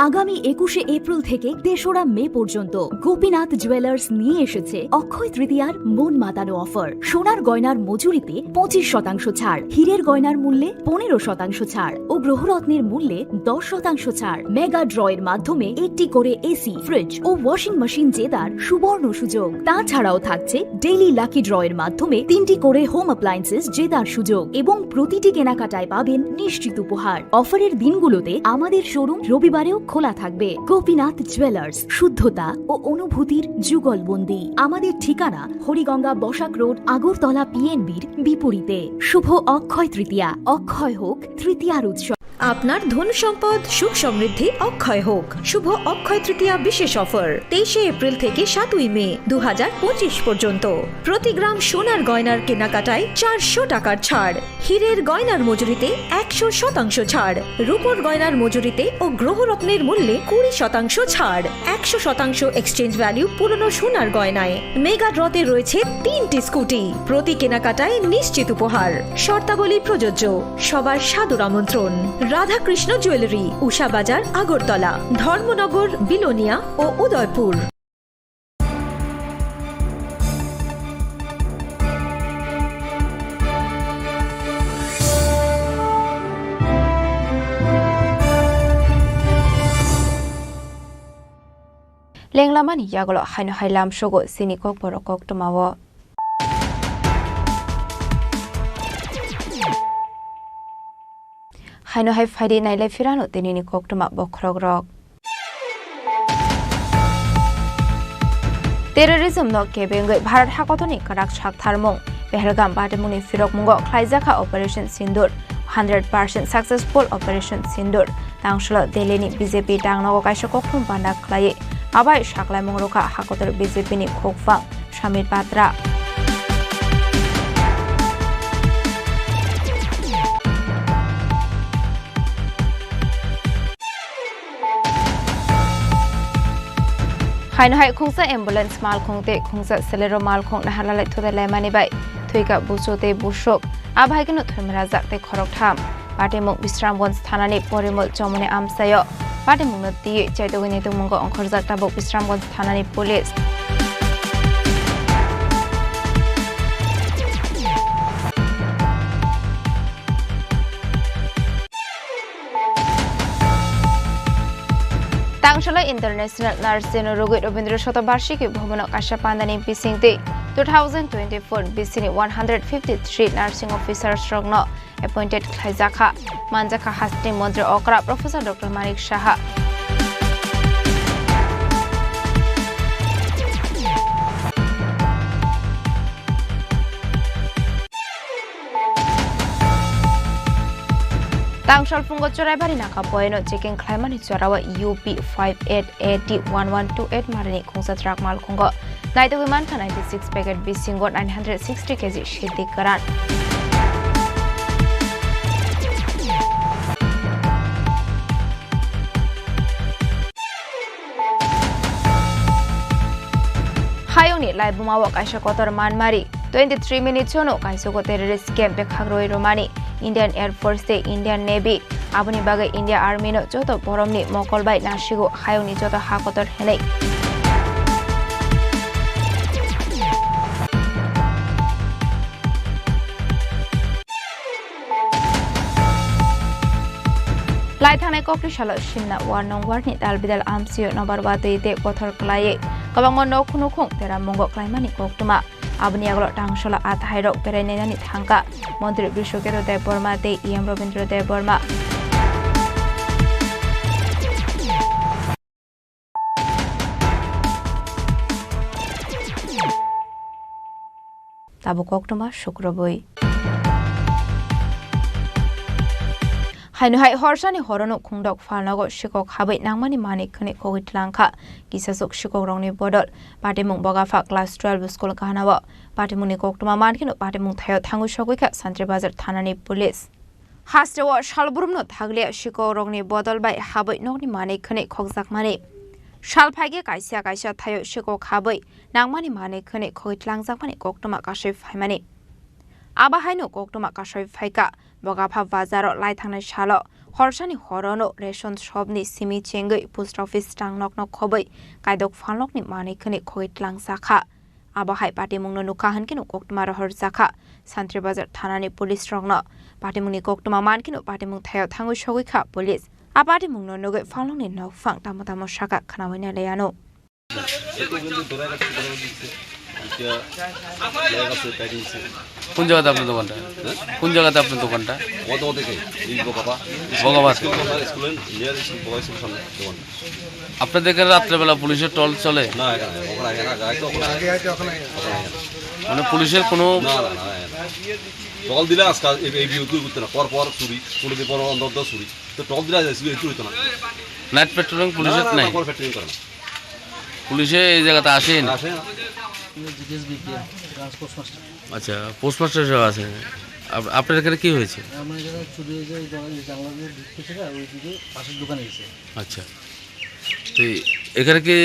আগামী একুশে এপ্রিল থেকে তেসরা মে পর্যন্ত গোপীনাথ জুয়েলার্স নিয়ে এসেছে অক্ষয় তৃতীয়ার মন মাতানো অফার। সোনার গয়নার মজুরিতে পঁচিশ শতাংশ ছাড়, হীরের গয়নার মূল্যে পনেরো শতাংশ ছাড় ও গ্রহরত্নের মূল্যে দশ শতাংশ ছাড়। মেগা ড্রয়ের মাধ্যমে একটি করে এসি, ফ্রিজ ও ওয়াশিং মেশিন জেতার সুবর্ণ সুযোগ। তাছাড়াও থাকছে ডেইলি লাকি ড্রয়ের মাধ্যমে তিনটি করে হোম অ্যাপ্লায়েন্সেস জেতার সুযোগ এবং প্রতিটি কেনাকাটায় পাবেন নিশ্চিত উপহার। অফারের দিনগুলোতে আমাদের শোরুম রবিবারেও খোলা থাকবে। গোপীনাথ জুয়েলার্স, শুদ্ধতা ও অনুভূতির যুগলবন্দি। আমাদের ঠিকানা হরিগঙ্গা বসাক রোড, আগরতলা পিএনবির বিপরীতে। শুভ অক্ষয় তৃতীয়া, অক্ষয় হোক তৃতীয়ার উৎসব। আপনার ধন সম্পদ সুখ সমৃদ্ধি অক্ষয় হোক। শুভ অক্ষয় তৃতীয়া বিশেষ অফার, তেইশে এপ্রিল থেকে সাতই মে দু হাজার পঁচিশ পর্যন্ত। প্রতি গ্রাম সোনার গয়নার কেনাকাটায় চারশো টাকার ছাড়, হীরের গয়নার মজুরিতে একশো শতাংশ ছাড়, রূপোর গয়নার মজুরিতে ও গ্রহরত্নের মূল্যে কুড়ি শতাংশ ছাড়, একশো শতাংশ এক্সচেঞ্জ ভ্যালু পুরনো সোনার গয়নায়। মেগা ড্রতে রয়েছে তিনটি স্কুটি, প্রতি কেনাকাটায় নিশ্চিত উপহার। শর্তাবলী প্রযোজ্য। সবার সাদর আমন্ত্রণ। রাধাকৃষ্ণ জুয়েলারি, উষা বাজার, আগরতলা, ধর্মনগর, বিলোনিয়া ও Udaipur. Lenglamani yagulo haino hai lamsogo chini kokborok koktwmao. Haino hai phaidi nailai phirano tinini koktwma bokhorokrok. Terrorism no kebengwi Bharat hakotorni kwrak saktharmung. Pahalgam batimungni phirokmungo khlaijakha Operation Sindoor, hundred percent successful Operation Sindoor. Tangsolo Delhi ni B J P tangnogo kaisa kokthum panda khlaiwi abai saklaimung rwkha hakotor B J P ni khukphang Samit Patra. Haino hai khungsa ambulance malkhung tei khungsa Celerio malkhung naharlalai thudai laimani bai thwika busu tei busuk. Abo hai kheno thwimrajak tei khoroktham. Patimung Bisramganj thanani Porimol Chomoni amchaio. Patimungno twiwi chaitogwi naitokmungo ongkhorjak tabuk Bisramganj thanani police. Tangsalo International Nurse Day no rwgwi Rabindra Shatabarshiki Bhavan o kaisa pandani bisingtwi two thousand twenty-four bisini one hundred fifty-three nursing officers rokno appointed khlaijakha, manjakha hasteni montri okra Professor Doctor Manik Saha. Tangsal phungo Churaibari naka poino checking khlaimani chorao U P five eight A T one one two eight marini khungsa truck malkhungo naitugwi mankha ninety six packet bisingo nine hundred sixty K G siddhi kwran. Hayungni Laibuma o kaisa kotor manmari twenty three minute chono kaisugo terrorist camp bekhakrwi romani Indian Air Force tei Indian Navy. Aboni bagwi India Army no joto boromni mokol bai nasigo hayungni joto ha kotor hinwi. Lai thangnai kokni salo Simna War nong War ni dal bidal amsio nobar watwi de kothor klaiwi kwbangma nok nukhung tera mungo klaimani koktwma. Aboni yagulo tangsola a thairok berai nainani thangkha Montri Brishoketu Debbarma tei E M Robindra Debbarma. Tabuk koktwma sukrubwi. Haino hai horsani horono khungdok phalnogo sikok habwi nangmani manwi khwnwi khogwi tlangkha kisasuk sikokrokni bodol. Patimung Bogapha class twelve school kahanao. Patimungni koktwma mankheno patimung thaio thangwi sogwikha Santri Bazar thanani police. Hasteo salbrumno thaglia sikokrokni bodol bai habwi nokni manwi khwnwi khokjakmani. Sal phaikhe kaisa kaisa thaio sikok habwi nangmani manwi khwnwi khogwi tlangjakmani koktwma kasui phaimani. Abo haino koktwma kasui phaikha Bogapha bazaro lai thangnai salo horsani horono ration shopni simi chengwi post office tang nokno khobwi kaidok phalnokni manwi khwnwi khogwi tlangjakha. Abo hai patimungno nukha hwnkhe no koktwma rohorjakha Santri Bazar thanani police rokno. Patimungni koktwma mankheno patimung thaio thangwi sogwikha police. A patimungno nugwi phalnokni nokphang tamo tamo sakha khnaui nailaiano. কোন জায়গাতে আপনার দোকানটা? কোন জায়গাতে আপনার দোকানটা? বগবাত। School, school, near school, বগবাত স্কুল সামনে দোকানটা। আপনাদের এখানে রাত্রেবেলা পুলিশের টল চলে? না, এখানে, ওখানে, এখানে, আগে তো ওখানে। আগে, আগে ওখানে। ওখানে, এখানে। মানে পুলিশের কোনো না, না, না, না, না। টল দিলে আজকাল এই, এই বিদ্যুৎ করতে না, পর পর চুরি, কোনো দিন পর অন্তত চুরি। তো টল দিলে আজ চুরি হইতো না। নাইট পেট্রোলিং পুলিশের না, না, না, নাই? কোনো পেট্রোলিং করে না। পুলিশে এই জায়গাতে আসেন? আসে না। GDS BPM, branch postmaster. আচ্ছা, পোস্টমাস্টার হিসেবে আছেন। আপ-, আপনার এখানে কি হয়েছে? আমার এখানে চুরি হয়েছে, ওই জানলা, এই জানলা দিয়ে ঢুকতেছে না, ওইদিকে পাশের দোকানে গেছে। আচ্ছা, তো এই, এখানে কি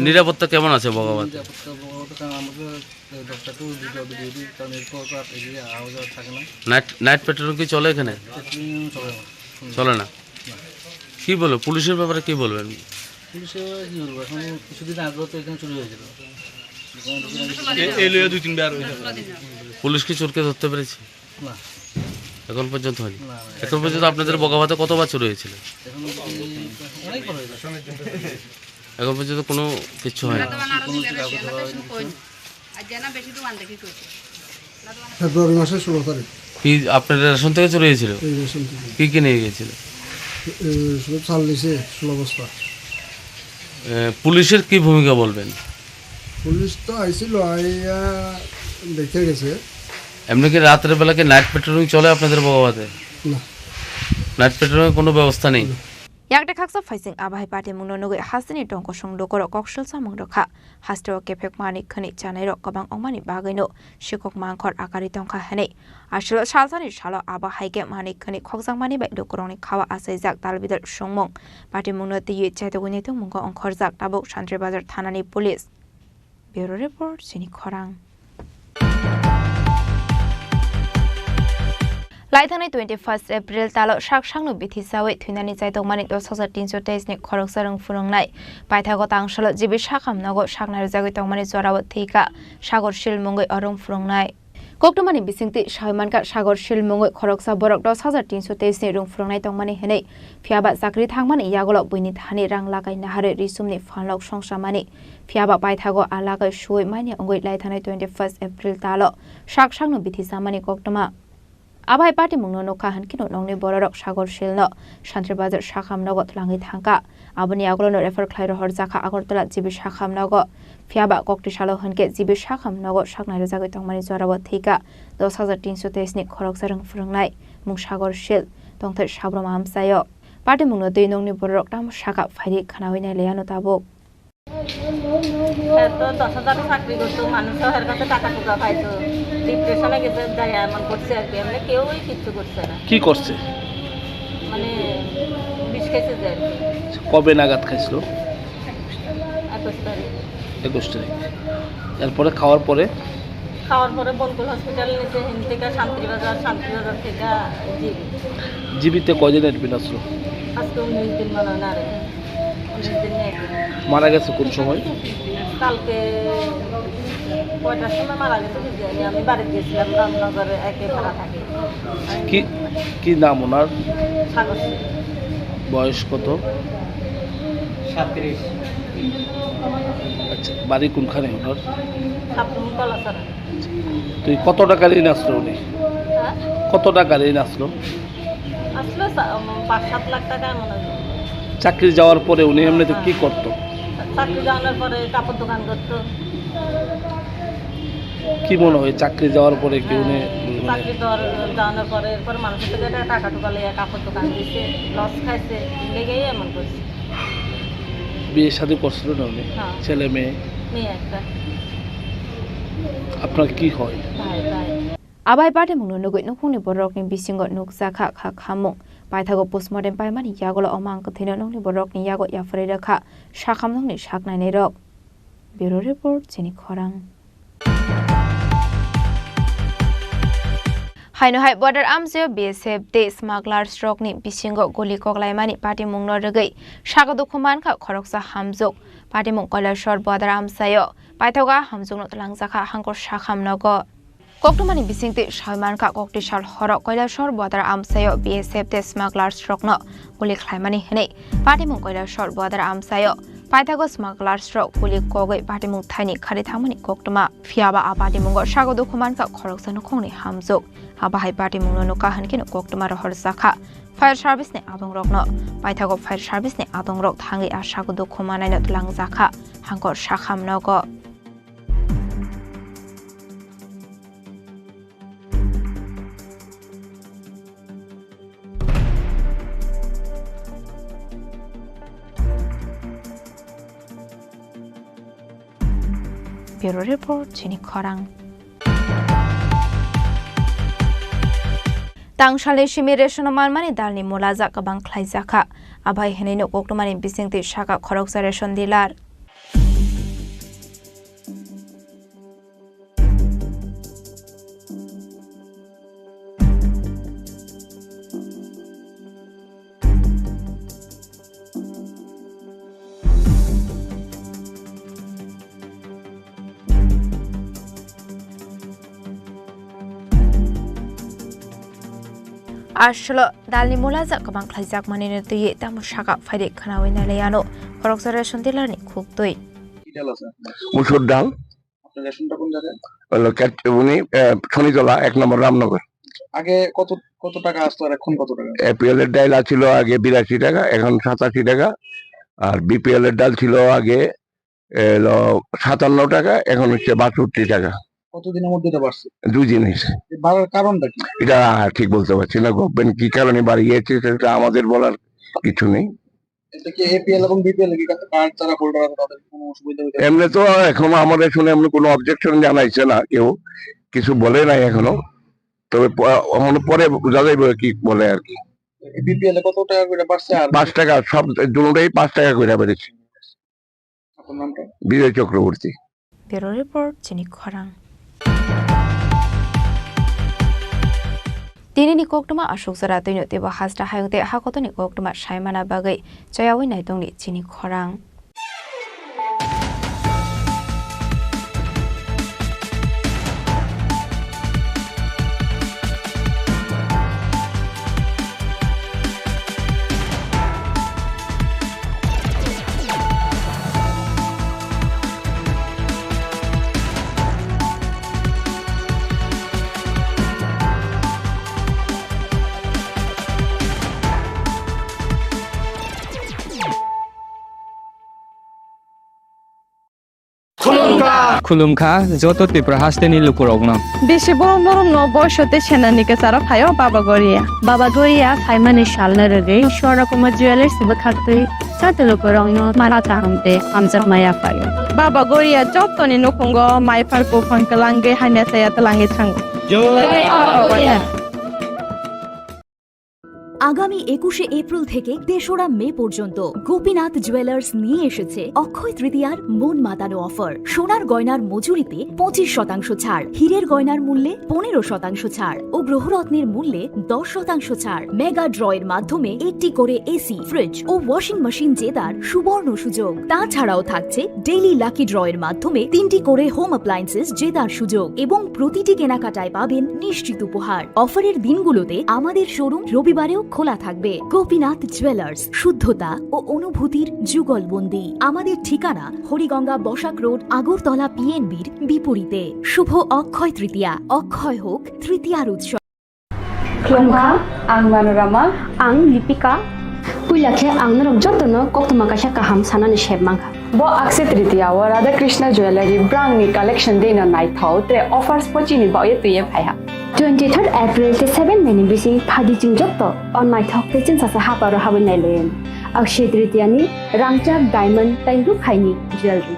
নিরাপত্তা কেমন আছে বগাবাতে? নিরাপত্তা বগাবাতে, কারণ আমাদের দশটা টু ডিউটি, ডিউটি, কারণ এরপর তো আর এদিকে আওয়া যাওয়া থাকে না। নাইট, নাইট পেট্রোলিং কি চলে এখানে? পেট্রোলিং চলে না। হুম। চলে না? না। কি বলবো, পুলিশের ব্যাপারে কি বলবেন? পুলিশের ব্যাপারে কি বলবো, এখন কিছুদিন আগেও তো এখানে চুরি হয়েছিল। এই, এই লইয়া দুই তিনবার হয়েছে। পুলিশ কি চোরকে ধরতে পেরেছে? না। এখন পর্যন্ত হয়নি? না, না। এখন পর্যন্ত আপনাদের বগাবাতে কতবার চুরি হয়েছিল? এখন অবধি অনেকবার হয়েছে। এখন পর্যন্ত কোনো কিচ্ছু হয়নি? না, কোনো কিছু কাউকে ধরা হয়নি কিছু। ফেব্রুয়ারি মাসের ষোলো তারিখ। কি আপনার রেশন থেকে চুরি হয়েছিল? এই রেশন থেকে। কি কি নিয়ে গেছিল? এ, শুধু চাল নিছে ষোলো বস্তা। এ, পুলিশের কি ভূমিকা বলবেন? পুলিশ তো আইছিল, আইয়া দেখে গেছে। এমনি কি রাত্রের বেলা কি নাইট পেট্রোলিং চলে আপনাদের বগাবাতে? না। নাইট পেট্রোলিং কোনো ব্যবস্থা নেই? না। Yakte khaksa phaising abo hai patimungno nugwi hasteni tongkosong lukurok koksil samung rwkha. Hasteo kephek manwi khwnwi chanairok kwbang wngmani bagwino sikok mangkhor akari tongkha hwnwi. Aswk salsani salo abo hai khe manwi khwnwi khokjakmani bai lukurokni kha-o achaijak dalbidal songmung. Patimungno twiwi chaitugwi naitukmungo ongkhorjak tabuk Santri Bazar thanani police. Bureau Report, Chini Khorang. Laithangnai twenty first April talo sak sakno bithi chawi thwinani chaitokmani dos hajar tinso teis ni khoroksa rwng phwrwngnai. Paithago tangsalo G B Sakham nogo sak nairwjagwi tongmani jorao thwikha Sagor Sil mungwi o rwng phwrwngnai. Koktwmani bisingtwi sawi mankha Sagor Sil mungwi khoroksa borok dos hajar tinso teis ni rwng phwrwngnai tongmani hwnwi, phiyaba chakri thangmani yagulo buini thani rang lagai naharwi risumni phalnok songsamani. Phiyaba paithago a lagai suwi manya wngwi laithangnai twenty first April talo sak sakno bithi chamani koktwma. Abo hai patimungno nukha hwnkhe nokni bororok Sagor Silno Santri Bazar Sakham nogo twlangwi thangkha. Aboni yagulono refer khlai rohorjakha Agartala G B Sakham nogo. Phiyaba kokti salo hwnkhe G B Sakham nogo sak nairwjagwi tongmani jorao thwikha dos hajar tinso teis ni khoroksa rwng phwrwngnai mung Sagor Sil tongthai Sabrum amchaio. Patimungno twi nokni bororok tamo sakha phairi khwnaui nailaiano tabuk. Sir তো দশ হাজার চাকরি করতো, মানুষ তো এর কাছে টাকা টুকা পাইতো, ডিপ্রেশনে গেছে, যায় এমন করছে আর কি। এমনি কেউই কিচ্ছু করছে না। কি করছে? মানে বিষ খাইছে যে আর কি। কবে নাগাদ খাইছিল? একুশ তারিখ। একুশ তারিখ। এরপরে খাওয়ার পরে? খাওয়ার পরে বনকুল হসপিটাল নিচে হিন থেকে শান্তিবাজার, শান্তিবাজার থেকে জিবি। জিবিতে কয়দিন অ্যাডমিট আছো? আজকে উনিশ দিন মনে হয় না রে, উনিশ দিন নেই। মারা গেছে কোন সময়? কালকে কয়টার সময় মারা গেছে বুঝি আমি, আমি বাড়িতে গেছিলাম রামনগরে একে ভাড়া থাকি। কি, কি নাম ওনার? সাগর সিং। বয়স কত? সাতত্রিশ। আচ্ছা, বাড়ি কোনখানে ওনার? সাপ্তমী কলাছড়া। তুই কত টাকা ঋণ আসলো উনি? হ্যাঁ? কত টাকা ঋণ আসলো? আসলো সা-, উম, পাঁচ সাত লাখ টাকা মনে হয়। চাকরি যাওয়ার পরে উনি এমনিতে কি করতো? চাকরি যাওয়ার পরে কাপড় দোকান করতো। কি মনে হয় চাকরি যাওয়ার পরে কি উনি, হ্যাঁ, মানে চাকরি দেওয়ার, যাওয়ানোর পরে এরপর মানুষের থেকে একটা টাকা টুকা লইয়া কাপড় দোকান দিছে, লস খাইছে, লেগেই এমন করছে। বিয়ে শাদী করছিল না উনি? হ্যাঁ। ছেলে মেয়ে? মেয়ে একটা। আপনার কি হয়? ভাই, ভাই। Abai patimungno nugwi nukhungni borokni bisingo nukjakha kha khamung. Paithago postmortem paimani yagulo omang kwthwino nokni borokni yago yapharwi rwkha, sakham nokni saknainai rok. Bureau Report, Chini Khorang. Haino hai border amchaio B S F tei smugglers rokni bisingo guli koklaimani patimungno rwgwi sago dukhu mankha khoroksa hamjwk. Patimung Kailasor border amchaio paithago hamjwkno twlangjakha Hangkor sakham nogo. Koktwmani bisingtwi saimankha, koktisal horo Kailasor border amchaio B S F tei smugglers rokno guli khlaimani hwnwi patimung Kailasor border amchaio paithago smugglers rok guli kogwi patimung thaini khari thangmani koktwma. Phiyaba a patimungo sago dukhu mankha khoroksa nukhungni hamjwk. Abo hai patimungno nukha hwnkheno koktwma rohorjakha fire service ni adongrokno. Paithago fire service ni adongrok thangwi a sago dukhu manaino twlangjakha Hangkor sakham nogo. Bureau Report, Chini Khorang. Tangsalni simi ration manmani dalni mulajak kwbang khlaijakha. Abai hwnwi nuk koktwmani bisingtwi saka khoroksa ration dealer. Aswkno dalni mulajak kwbang khlaijakmani twiwi tamo saka phaidi khwnawi nailaiano khoroksa ration dealer ni khuk twi. কি ডাল আছে আপনার? মুসুর ডাল। আপনার রেশনটা কোন জায়গায়? হলো ক্যাট-, উনি, আহ, শনিতলা এক নম্বর রামনগর। আগে কত, কত টাকা আসতো আর এখন কত টাকা? এপিএল এর ডাল ছিল আগে বিরাশি টাকা, এখন সাতাশি টাকা। আর বিপিএল এর ডাল ছিল আগে, এলো সাতান্ন টাকা, এখন হচ্ছে বাষট্টি টাকা। কতদিনের মধ্যে এটা বাড়ছে? দুই দিন হয়েছে। এ বাড়ার কারণটা কি? এটা ঠিক বলতে পারছি না, গভর্নমেন্ট কি কারণে বাড়িয়েছে সেটা আমাদের বলার কিছু নেই। এতে কি এপিএল এবং বিপিএল কি কার্ড যারা হোল্ডার আছে তাদের কি কোনো অসুবিধা হইতে পারে? এমনি তো এখনো আমাদের শুনে এমনি কোনো অবজেকশন জানাইছে না কেউ, কিছু বলে নাই এখনো। তবে প-, এখনো পরে বোঝা যাইবে কি বলে আর কি। বিপিএল এ কত টাকা করে বাড়ছে আর পাঁচ টাকা, সব দুটোটাই পাঁচ টাকা করে বেড়েছে। আপনার নামটা? বিজয় Chakraborty. Bureau Report, Chini Khorang. Tinini koktwma aswk jora twino teibo hasta hayung tei hakotoni koktwma saimana bagwi chayawi naitongni Chini Khorang. Khulumkha. Khulumkha joto Tripura hasteni lukurokno. Bisi borom borom no boiso tei senani kwcharo phaio Baba Goria. Baba Goria phaimani salno rwgwi Swarna Kumar Jewellers bwkhaktwi joto lukurokno mara kaham tei hamjakma yaphaio. Baba Goria jotoni nukhungo maiphar buphang kwlangwi hamya chaya twlangwi thango. Jai Baba Goria. আগামী একুশে এপ্রিল থেকে তেসরা মে পর্যন্ত গোপীনাথ জুয়েলার্স নিয়ে এসেছে অক্ষয় তৃতীয়ার মন মাতানো অফার। সোনার গয়নার মজুরিতে পঁচিশ শতাংশ ছাড়, হীরের গয়নার মূল্যে পনেরো শতাংশ ছাড় ও গ্রহরত্নের মূল্যে দশ শতাংশ ছাড়। মেগা ড্র এর মাধ্যমে একটি করে এসি, ফ্রিজ ও ওয়াশিং মেশিন জেতার সুবর্ণ সুযোগ। তাছাড়াও থাকছে ডেইলি লাকি ড্র এর মাধ্যমে তিনটি করে হোম অ্যাপ্লায়েন্সেস জেতার সুযোগ এবং প্রতিটি কেনাকাটায় পাবেন নিশ্চিত উপহার। অফারের দিনগুলোতে আমাদের শোরুম রবিবারেও খোলা থাকবে। গোপীনাথ জুয়েলার্স, শুদ্ধতা ও অনুভূতির যুগলবন্দি। আমাদের ঠিকানা হরিগঙ্গা বসাক রোড, আগরতলা পিএনবির বিপরীতে। শুভ অক্ষয় তৃতীয়া, অক্ষয় হোক তৃতীয়ার উৎসব। Khulumkha, ang Manorama. Ang Lipika. Puila khe ang norok jotono koktwma kaisa kaham sanani sep mankha. Bo Akshaya Tritiya o Radha Krishna Jewellery brangni collection deino naithok tei offers bo chini bagwi twiwi phaiha. Twenty third April tei seven May ni bising phaidi chwng joto o naithok tei chwngsacha haparo habwi nailaiwi. Akshaya Tritiya ni rangchak, diamond tei rukhaini jewellery.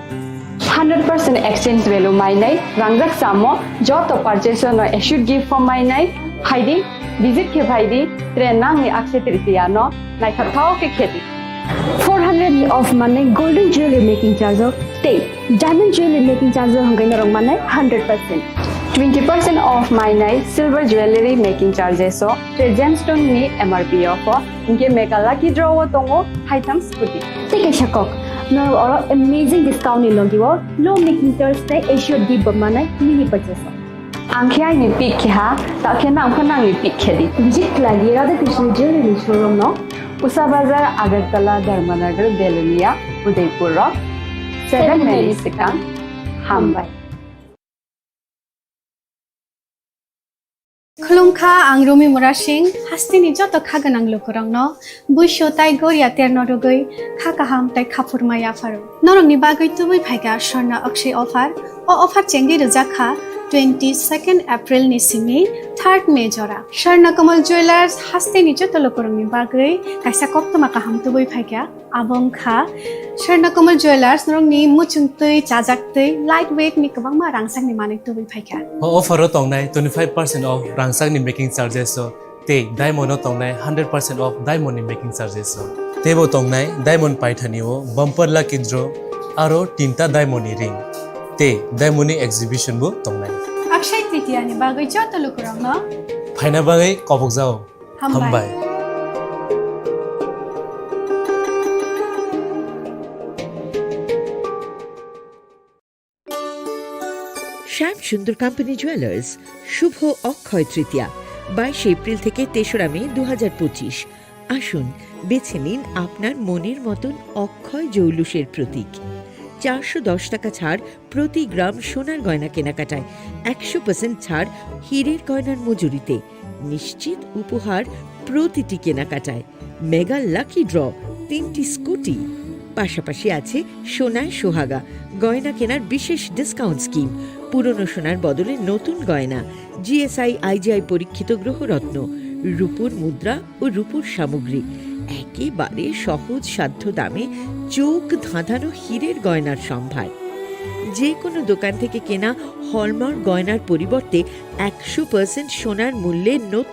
Hundred percent exchange value mainai, rangjak chamo joto purchase no assured gift bo mainai. Phaidi, visit khe phaidi, tre nangni Akshaya Tritiya no naithok thok khe khedi. Four hundred ni off manwi golden jewelry making charge o tei diamond jewelry making charge o hwnkhe norok manai hundred percent. Twenty percent off mainai silver jewelry making charges o tei gemstone ni M R P o pho hwnkhe mega lucky draw o tongo haitham scooty. Tei kaisa kok, norok oro amazing discount ni logi o low making charge tei assured gift bo manai mini purchase o. Ang khe aini pick khe ha, ta khe nang pho nangni pick khe di. Visit khlai di Radha Krishna Jewelry showroom no. Usa Bazar, Agartala, Dharmanagar, Belonia, Udaipur o seven May ni swkang. Hambai. Khulumkha, ang Rumi Murasing, hasteni joto kha gwnang lukurokno buisu tai goria terno rwgwi kha kaham tai khaphurma yapharo. Norokni bagwi tubui phaikha Swarna Akshay offer. O offer chengwi rwjak kha twenty second April ni simi third May jora. Swarna Kamal Jewelers hasteni joto lukurokni bagwi kaisa koktwma kaham tubui phaikha. Abo wngkha Swarna Kamal Jewelers, norokni muchungtwi, chajaktwi, light weight ni kwbangma rangchakni manwi tubui phaikha. O offer o tongnai twenty five percent off rangchakni making charges o tei diamond o tongnai hundred percent off diamond ni making charges o. Teibo tongnai diamond paithani o bumper lucky draw aro tinta diamond ni ring tei diamond ni exhibition bo tongnai. Akshaya Tritiya ni bagwi joto lukurokno phaina bagwi kobokjao. Hambai. Hambai. শ্যাম সুন্দর company jewellers, শুভ অক্ষয় তৃতীয়া, বাইশে এপ্রিল থেকে তেসরা মে দু হাজার পঁচিশ। আসুন, বেছে নিন আপনার মনের মতন অক্ষয় জৌলুসের প্রতীক। চারশো দশ টাকা ছাড় প্রতি গ্রাম সোনার গয়না কেনাকাটায়, একশো পার্সেন্ট ছাড় হীরের গয়নার মজুরিতে, নিশ্চিত উপহার প্রতিটি কেনাকাটায়, মেগা লাকি ড্র, তিনটি স্কুটি, পাশাপাশি আছে সোনায় সোহাগা, গয়না কেনার বিশেষ ডিসকাউন্ট স্কিম, পুরনো সোনার বদলে নতুন গয়না, জিএসআই আইজিআই পরীক্ষিত গ্রহরত্ন, রূপোর মুদ্রা ও রূপোর সামগ্রী, একেবারে সহজ সাধ্য দামে চোখ ধাঁধানো হীরের গয়নার সম্ভার। যে কোনো দোকান থেকে কেনা হলমার্ক গয়নার পরিবর্তে একশো পার্সেন্ট সোনার মূল্যে নতুন